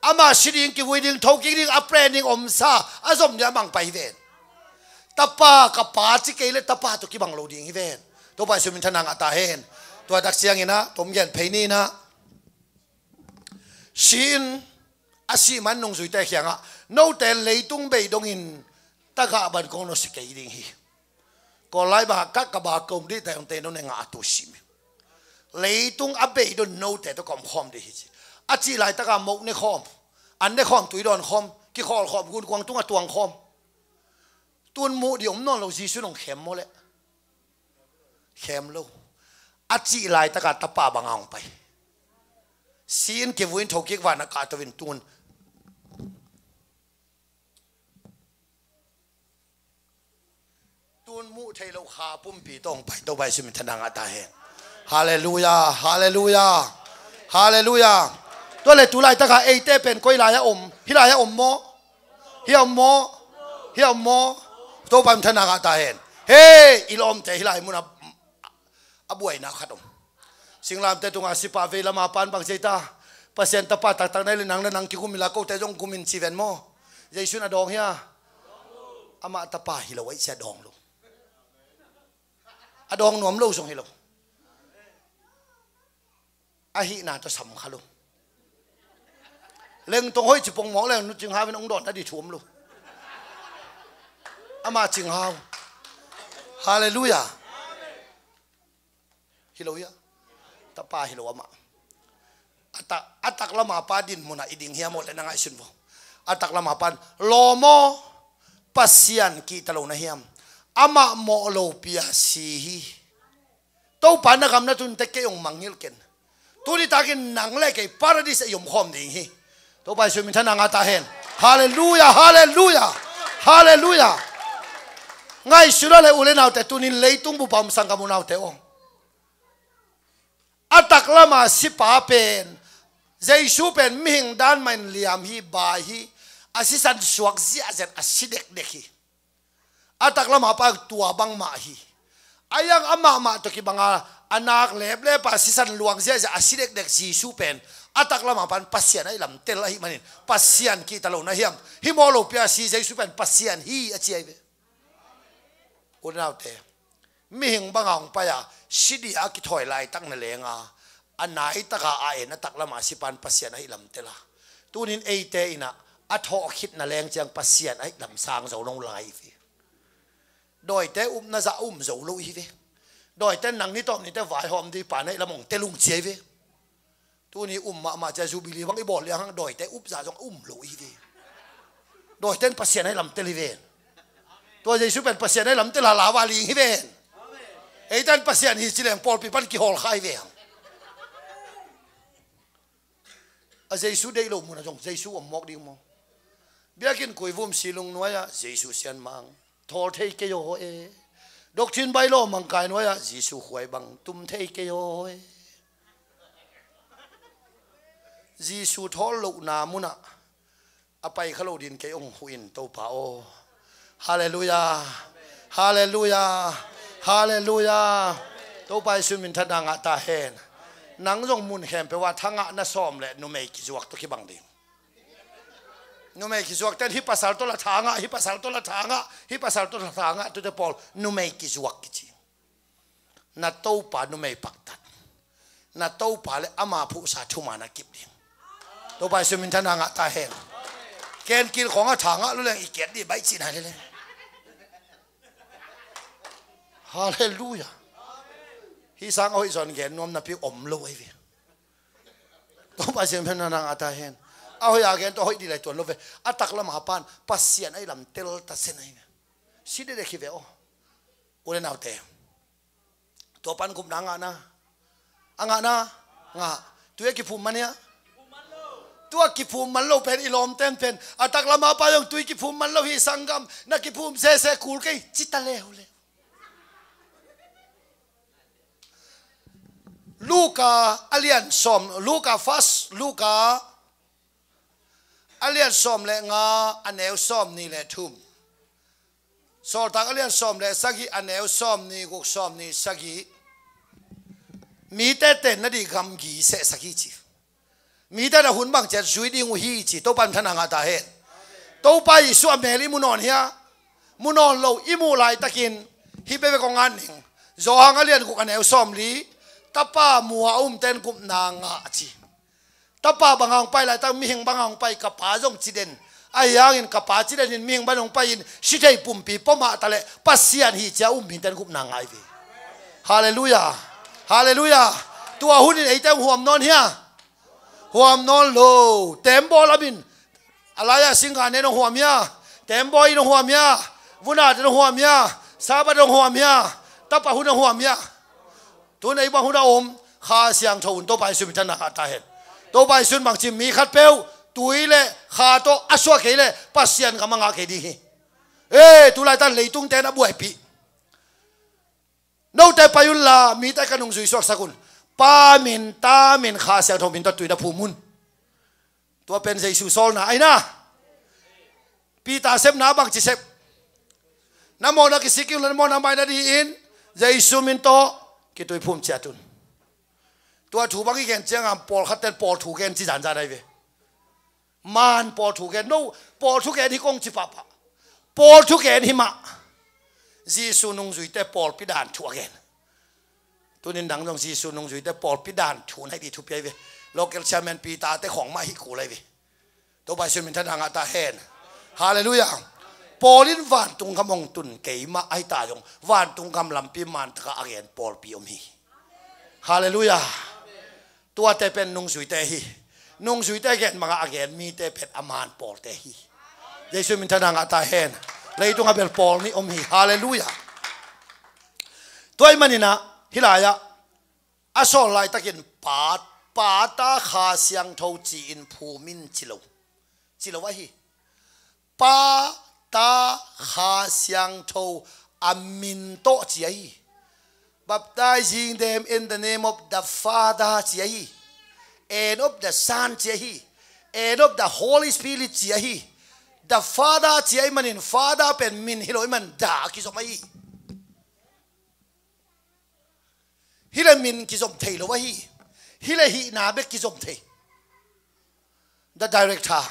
Ama si ding, kivui ding, thokik ding, a plan ding omsa a zom ding a mang pai hi ven. Tapa, ka pa ci kei le tapa tawh kibang lo ding hi ven. Topa Jesu min thang a ngah ta hen. Tua tak ciangin ah, tom gen phei ni na. Si in a sih man nungzuite kiangah, note leitung bei dongin tagah bang kong nusia kei ding hi. Kawl lai bang ah ka, ka bang kong dih ta hong te, no ne ngah a tu sim hi. Leitung a bei dong note tawh ka om khawm dih hi ci. A cih laitak a moh ne khawm, an ne khawm, tui dawn khawm, kikhawl khawm, gunkuang tungah tuang khawm. Tun muh dih om nawn lo, Jesu in hong khem maw leh? Khem lo. A cih laitak a tapa bang a hong pai. Si in, kivui in, thokik, van a kahto in, tun, tun muh theih loh kha pumpi tawh hong pai. Topa Jesu min thang a ngah ta hen. Halleluia, halleluia, halleluia. Tua le tu laitak a eite pen koi lai a om? Hi lai a om maw? Hi a om maw? Hi a om maw? Topa min thang a ngah ta hen. Hei, i lawmte hi lai mun a a buaina khat om. Singlamteh tunga sipa vei lama pan bang ci ei ta? Pasian tapa taktak na hi leh nang le nang kigum inla kote zong gum in ci ven maw? Jesu in a dawng hia? Amah tapa hi lo ahih ciang a dawng lo. A dawng nuam lo zong hi lo. A hihna tawh sam kha lo. Lengtong hoih ci pongmawk leng Nu Cing Hau in hong dawn a ding thu om lo. Amah Cing Hau. Halleluia. Hi lo hia? Tapa hi lo amah. A tak, a tak lama pa din munah i ding hiam aw leh na ngaihsun vo. A tak lama pan lawm aw, Pasian kihta lo na hiam? Amah mawh lopi a si hi. Topa na gam na tun teh kei hong mangngilh ken. Tuni takin nang le kei Paradis ah i om khawm ding hi. Topa Jesu min thang a ngah ta hen. Halleluia, halleluia, halleluia. Ngaihsun aw le u le naute, tunin leitung bup a om sanggam u naute aw. A tak lama sipa pen, Jesu pen mihing dan mah in liam hi, bai hi, a sisan suak ziahziah a si dekdek hi. A tak lama pa tua bangmah hi. A yang amah mah tawh kibang a, a nak leplep a sisan luang ziahziah a si dekdek Jesu pen, a tak lama pan Pasian ahih lam tel ahih manin, Pasian kihta lo na hiam? Hi mawh lopi a si Jesu pen Pasian hi a ci ahi ve. U le naute, mihing banga hong pai a, si dih a kithawi laitak na leng a, a naitak a a en a tak lama sipan Pasian ahih lam tel a. Tunin eite in ah a thawh khit na leng ciang Pasian ahih lam sang zo nong lai hi ve. Dawite upna zah a um zo lo hi ve. Dawite nang ni tawm ni teh vaihawm dih pa na ahih lam hong tel ung ci ahi ve. Tuni um mahmah cia Jubilee bang i bawl liang hang dawite up zah zong a um lo hi ve. Dawite in Pasian ahih lam tel hi ve. Tua Jesu pen Pasian ahih lam tel a, lau a ling hi ve. Eite in Pasian hi ci leng pawlpi pan kihawl kha hi ve. A Jesu deih loh munah zong Jesu om mawk ding maw? Biakinn kuivum silung nuai ah Jesu sianmang thawl thei kei aw e. Doctrine bylaw mangkai nuai ah Jesu khuai bang tum thei kei aw e. Jesu thawl lohna munah a pai kha lo din kei hong huh in, Topa aw. Halleluia. Halleluia. Halleluia. Topa Jesu min thang a ngah ta hen. Nang zong mun khempeuh ah thangah na sawm leh numei kizuak tawh kibang ding. Numei kizuak ten hih pasal tawh la thangah, hih pasal tawh la thangah, hih pasal tawh la thangah, tute pawl numei kizuak kici. Na Topa numei paktat. Na Topa le ama phuhsa thuman a kip ding. Topa Jesu min thang a ngah ta hen. Ken kilkhawng a thangah lo leng i kiat dih baih cihna leleng. Halleluia. Hih sang a hoih zaw in gen nuam napi om lo ahi ve. Topa Jesu min thang a ngah ta hen. A hoih a gen tawh a hoih dih lai tuan lo ve. A tak lama pan Pasian ahih lam tel ta sen ahi ve. Si dekdek hi ve aw. U le naute, tua pan gupna ngahna. A ngah na? Ngah. Tui a kiphum man hia? Tua kiphum man lo pen i lawmten pen a taklam a pa zong tui kiphum man lo hi, sanggam, na kiphum sese kul kei ci ta leuleu. Luka a lian sawm, Luka first, Luka a lian sawm le nga, a neu sawm ni le thum. Sawltak a lian sawm le sagih, a neu sawm ni guk, sawm ni sagih. Mite tenna ding gamgi sehsak hi ci. Mite na hun bang ciat zui ding uh hi ci. Topa in thana ngah ta hen. Topa Jesu a mel i mu nawn hia? Mu nawn lo. I muh laitakin hih bebe kong ngan ning. Johan a lian guk, a neu sawm li. Tapa mu a umten gupna ngah ci. Tapa banga hong pai laitak mihing banga hong pai, ka Pa zong ci den. Ahi hangin ka Pa ci den in mihing bang hong pai in si thei pumpi pua mah ta leh Pasian hi ci a um miten gupna ngah hi ve. Halleluiah. Halleluiah. Tua hunin eite hong huam nawn hia? Huam nawn lo. Tembaw lamin a lai-a singkang nen hong huam hia? Tembaw in hong huam hia? Vun-at in hong huam hia? Sabbath hong huam hia? Tapa hun hong huam hia? Tun ei bang hun a om, Kha Siangtho hun, Topa Jesu min thana ngah ta hen. Topa Jesu in bang ci, mi khatpeuh tui le kha tawh a suah kei leh Pasian gam a ngah kei ding hi. Ee, tu laitan leitungte na buaipih. Note pai unla mite ka nungzui suaksak un. Pa min, Ta min, Kha Siangtho min tawh tui na phum un. Tua pen Jesu sawlna ahi na. Peter sepna bangci sep? Na mawhna kisik kei unla na mawhna mai nadingin Jesu min tawh kitui phum ciat un. Tua thu bang i gen ciangin pawlkhat ten pawl thu gen ci zanzan ahi ve. Man pawl thu gen, no, pawl thu gen hi kong ci pahpah. Pawl thu gen hi mah. Jesu nungzuite pawlpi dan thu a gen. Tunin dang zong Jesu nungzuite pawlpi dan thu na hi ding thupi ahi ve. Local chairman Peter te khawng mah hi kul ahi ve. Topa Jesu min thana ngah ta hen. Halleluiah. Paul in vantung gam hong tun keimah ahi ta zong vantung gam lampi man taka a gen pawlpi om hi. Halleluiah. Tuate pen nungzuite hi. Nungzuite gen banga a gen mite pen a man pawlte hi. Jesu min thana ngah ta hen. Leitung a bel pawl nih om hi. Halleluiah. Tua ahih manin ah hih lai-ah a sawl laitakin Pa, Pa, Ta, Kha Siangtho ci-in phum in ci lo. Ci lo ahi. Pa, Ta, Kha Siangtho a min tawh ci ahi. Baptizing them in the name of the Father ci ahi. And of the Son ci ahi. And of the Holy Spirit ci ahi. The Father ci ahih manin Father pen min hi lo ahih man The a kizom ahi. Hih le min kizom thei lo ahi. Hih le hihna bek kizom thei. The director,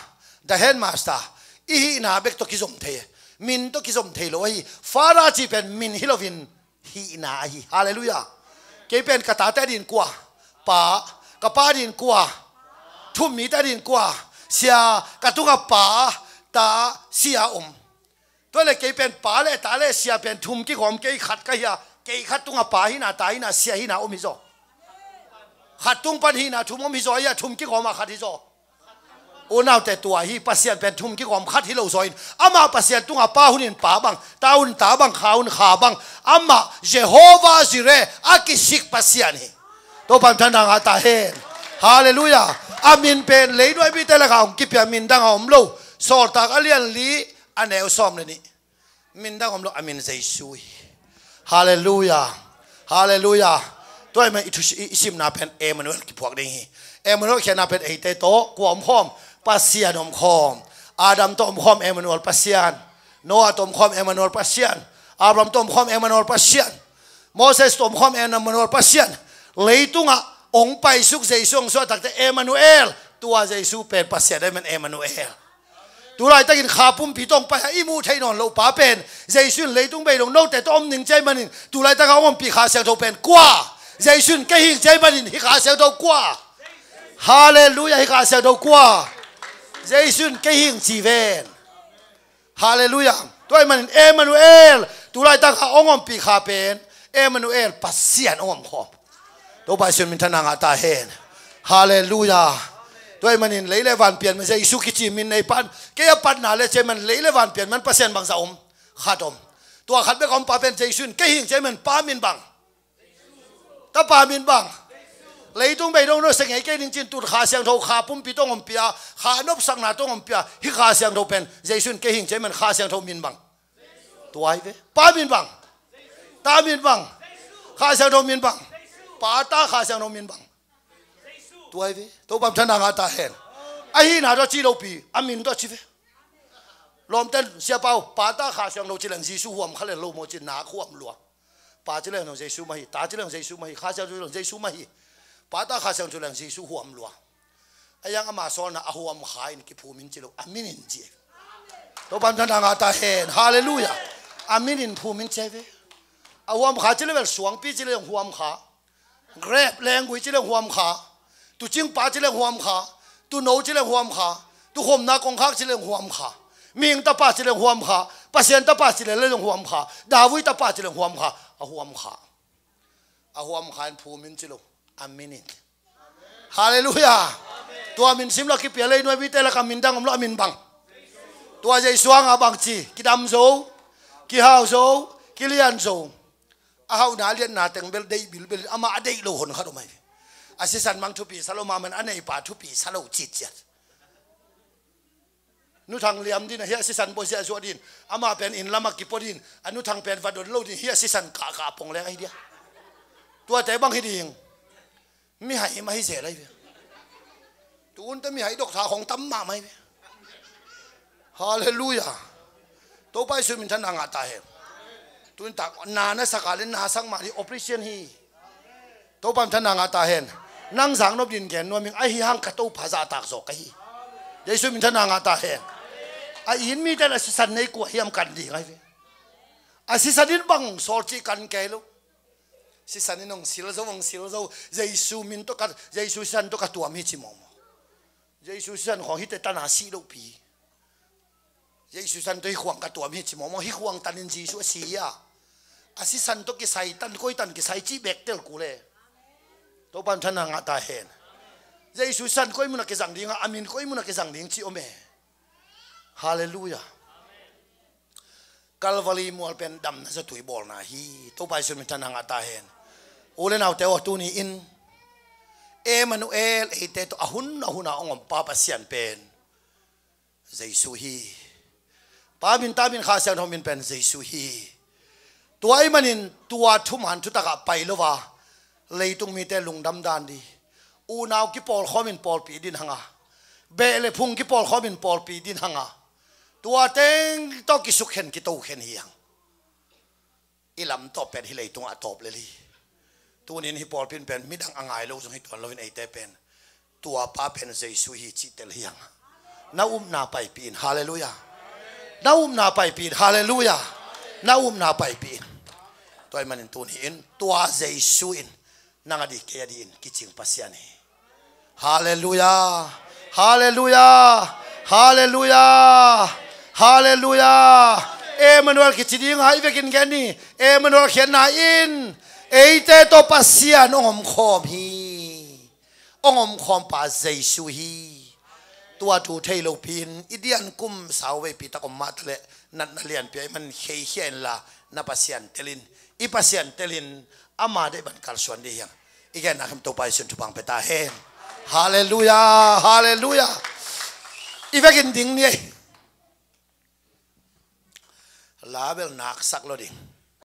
the headmaster, i hihna bek tawh kizom thei. Min tawh kizom thei lo ahi. Father cih pen min hi loin hihna ahi. Halleluiah. Kei pen ka tate adingin kua? Pa. Ka pa adingin kua? Thu-um mite adingin kua? Sia. Ka tungah Pa, Ta, Sia om. Tua le kei pen Pa le Ta le Sia pen thum kigawm, kei khat ka hi a, kei khat tungah Pa hihna, Ta hihna, Sia hihna om hi zaw. Khat tung pan hihna thum om hi zaw, a thum kigawm a khat hi zaw. Unaute, tua hi, Pasian pen thum kigawm khat hi lo zaw in, amah Pasian tungah Pa hunin Pa bang, Ta hun Ta bang, Kha hun Kha bang, amah Jehovah Jireh a kisik Pasian hi. Topa in thana ngah ta hen. Halleluiah. A min pen leinuai mite lakah hong kipia min dang a om lo. Sawltak a lian li, a neu sawm le nih. Min dang om lo, a min Jesu hi. Halleluiah. Halleluiah. Tua ahih man i thu, i, i simna pen Emmanuel kiphuak ding hi. Emmanuel khiatna pen eite tawh kua om khawm? Pasian om khawm. Adam tawh om khawm Emmanuel Pasian. Noah tawh om khawm Emmanuel Pasian. Abraham tawh om khawm Emmanuel Pasian. Moses tawh om khawm Emmanuel Pasian. Leitungah hong paisuk Jesu hong suahtakte Emmanuel. Tua Jesu pen Pasian ahih man Emmanuel. Tulaitakin Kha pumpi tawh hong pai a i muh theih nawn loh pa pen Jesu in leitung bei lo note tawh om ning ci ahih manin, tulaitaka hong ompih Kha Siangtho pen kua? Jesu in kei hi ing ci ahih manin, hih Kha Siangtho kua? Halleluiah, hih Kha Siangtho kua? Jesu in kei hi ing ci ven. Halleluiah. Tua ahih manin Emmanuel, tulaitaka hong ompih Kha pen Emmanuel, Pasian hong om khawm. Topa Jesu in min thana ngah ta hen. Halleluiah. Tua ahih manin lei le van pian man Jesu kici min nei pan, kei a patna le ci ahih man lei le van pian man Pasian bangzah om? Khat om. Tua khat bek a om pa pen Jesu in kei hi ing ci ahih man Pa min bang? Tapa min bang? Leitung bei dong no se ngei kei ding cin tun Kha Siangtho Kha pumpi tawh hong ompih a, Kha nopsakna tawh hong ompih a, hih Kha Siangtho pen Jesu in kei hing ci ahih man Kha Siangtho min bang? Tua hi ve. Pa min bang? Ta min bang? Kha Siangtho min bang? Pa, Ta, Kha Siangtho min bang? Tua hi ve. Topa min thang a ngah ta hen. Ahihna tawh ci lopi, a min tawh ci ve. Lawmten, Sia Pau, Pa, Ta, Kha Siangtho ci leng Jesu huam kha lel lo maw ci, nak huam lua. Pa ci leng Jesu mah hi, Ta ci leng Jesu mah hi, Kha Siangtho ci leng Jesu mah hi. Pa, Ta, Kha Siangtho ci leng Jesu huam lua. A yang ama sawlna a huam Kha in kiphum in ci lo, a min in ci. Topa min thang a ngah ta hen. Halleluiah. A min in phum in ci ve. A huam Kha ci le bel suangpi ci leng huam Kha. Grep lenggui ci leng huam Kha. Tuucing pa ci leng huam Kha. Tuuno ci leng huam Kha. Tuukhopna kongkhak ci leng huam Kha. Mihing tapa ci leng huam Kha. Pasian tapa ci leng huam Kha. David tapa ci leng huam Kha. A huam Kha. A huam Kha in phum in ci lo. A min in. Halleluiah. Tua min sim lo a kipia lei nuai mite lak a min dang om lo, a min bang? Tua Jesu hang a bang ci, kidam zo, kihau zo, kilian zo. A hauhna a liatna teng bel deih bilbel in, amah a deih lo hon khat om ahi ve. A sisan mang thupi sa lo, mahmah in a neipa thupi sa lo citciat. Nu Thang liam din a, hih a sisan bawsiah zuah din, amah pen inn lam a kipua din, a Nu Thang pen va don lo din, hih a sisan kahkah pong leng ahi dia. Tuate bang hi ding? Mihai mah hi zel ahi ve. Tuunte mihai doktha khong tam mahmah hi ve. Halleluiah. Topa Jesu min thang a ngah ta hen. Tuin tak na na sak a le na sak mah hi, operation hi. Topa min thang a ngah ta hen. Nang zaknop din gen nuam ing, ahi hang ka Topa zahtak zaw ka hi. Jesu min thang a ngah ta hen. A inn mite in a sisan nei kua hiam kan ding ahi ve. A sisan in bang sawl cih kan kei lo. Sisan in hong sil zo, hong sil zo. Jesu min tawh ka, Jesu sisan tawh ka tuam hi ci mawkmawk. Jesu sisan khawng hihte tan a sih lohpi. Jesu sisan tawh hih khuang ka tuam hi ci mawkmawk. Hih khuang tan in Jesu a si hi a. A sisan tawh kisai tan, koi tan kisai cih bek tel kul e. Topa min thang a ngah ta hen. Jesu sisan koi mun a kizang ding a, a min koi mun a kizang ding cih om e. Halleluiah. Calvary mual pen damna zatui bawlna hi. Topa Jesu min thang a ngah ta hen. U le naute aw, tuni in Emmanuel, eite tawh a hun a hun a hong om Pa Pasian pen Jesu hi. Pa min, Ta min, Kha Siangtho min pen Jesu hi. Tua ahih manin tua thuman thutak ah pai lo a, leitung mite lungdam dan ding, unau kipawlkhawm in pawlpi din hang a, beh le phung kipawlkhawm in pawlpi din hang a, tua teng tawh kisukkhen kitokhen hi hang. I lam tawp pen hih leitungah tawp lel hi. Tunin hih pawlpi in pen midang a ngai lo zong hi tuan loin eite pen tua Pa pen Jesu hi cih tel hi hang. Na upna paipih in, halleluiah. Na upna paipih in, halleluiah. Na upna paipih in. Tua ahih manin tuni in tua Jesu in nang a ding, kei a dingin kicing Pasian hi. Halleluiah. Halleluiah. Halleluiah. Halleluiah. Emmanuel kici ding a, i vekin gen ni. Emmanuel khiatna in eite tawh Pasian hong omkhawm hi. Hong omkhawm pa Jesu hi. Tua thu thei lopi in i dian kum sau veipi tak om mah taleh natna lianpi ahih man kheikhia inla, na Pasian telin, i Pasian telin, ama deih bang kalsuan ding hi hang. I genna khempeuh Topa Jesu in thupha pia ta hen. Halleluiah, halleluiah. I vekin ding ni ei. La bel nak sak lo ding.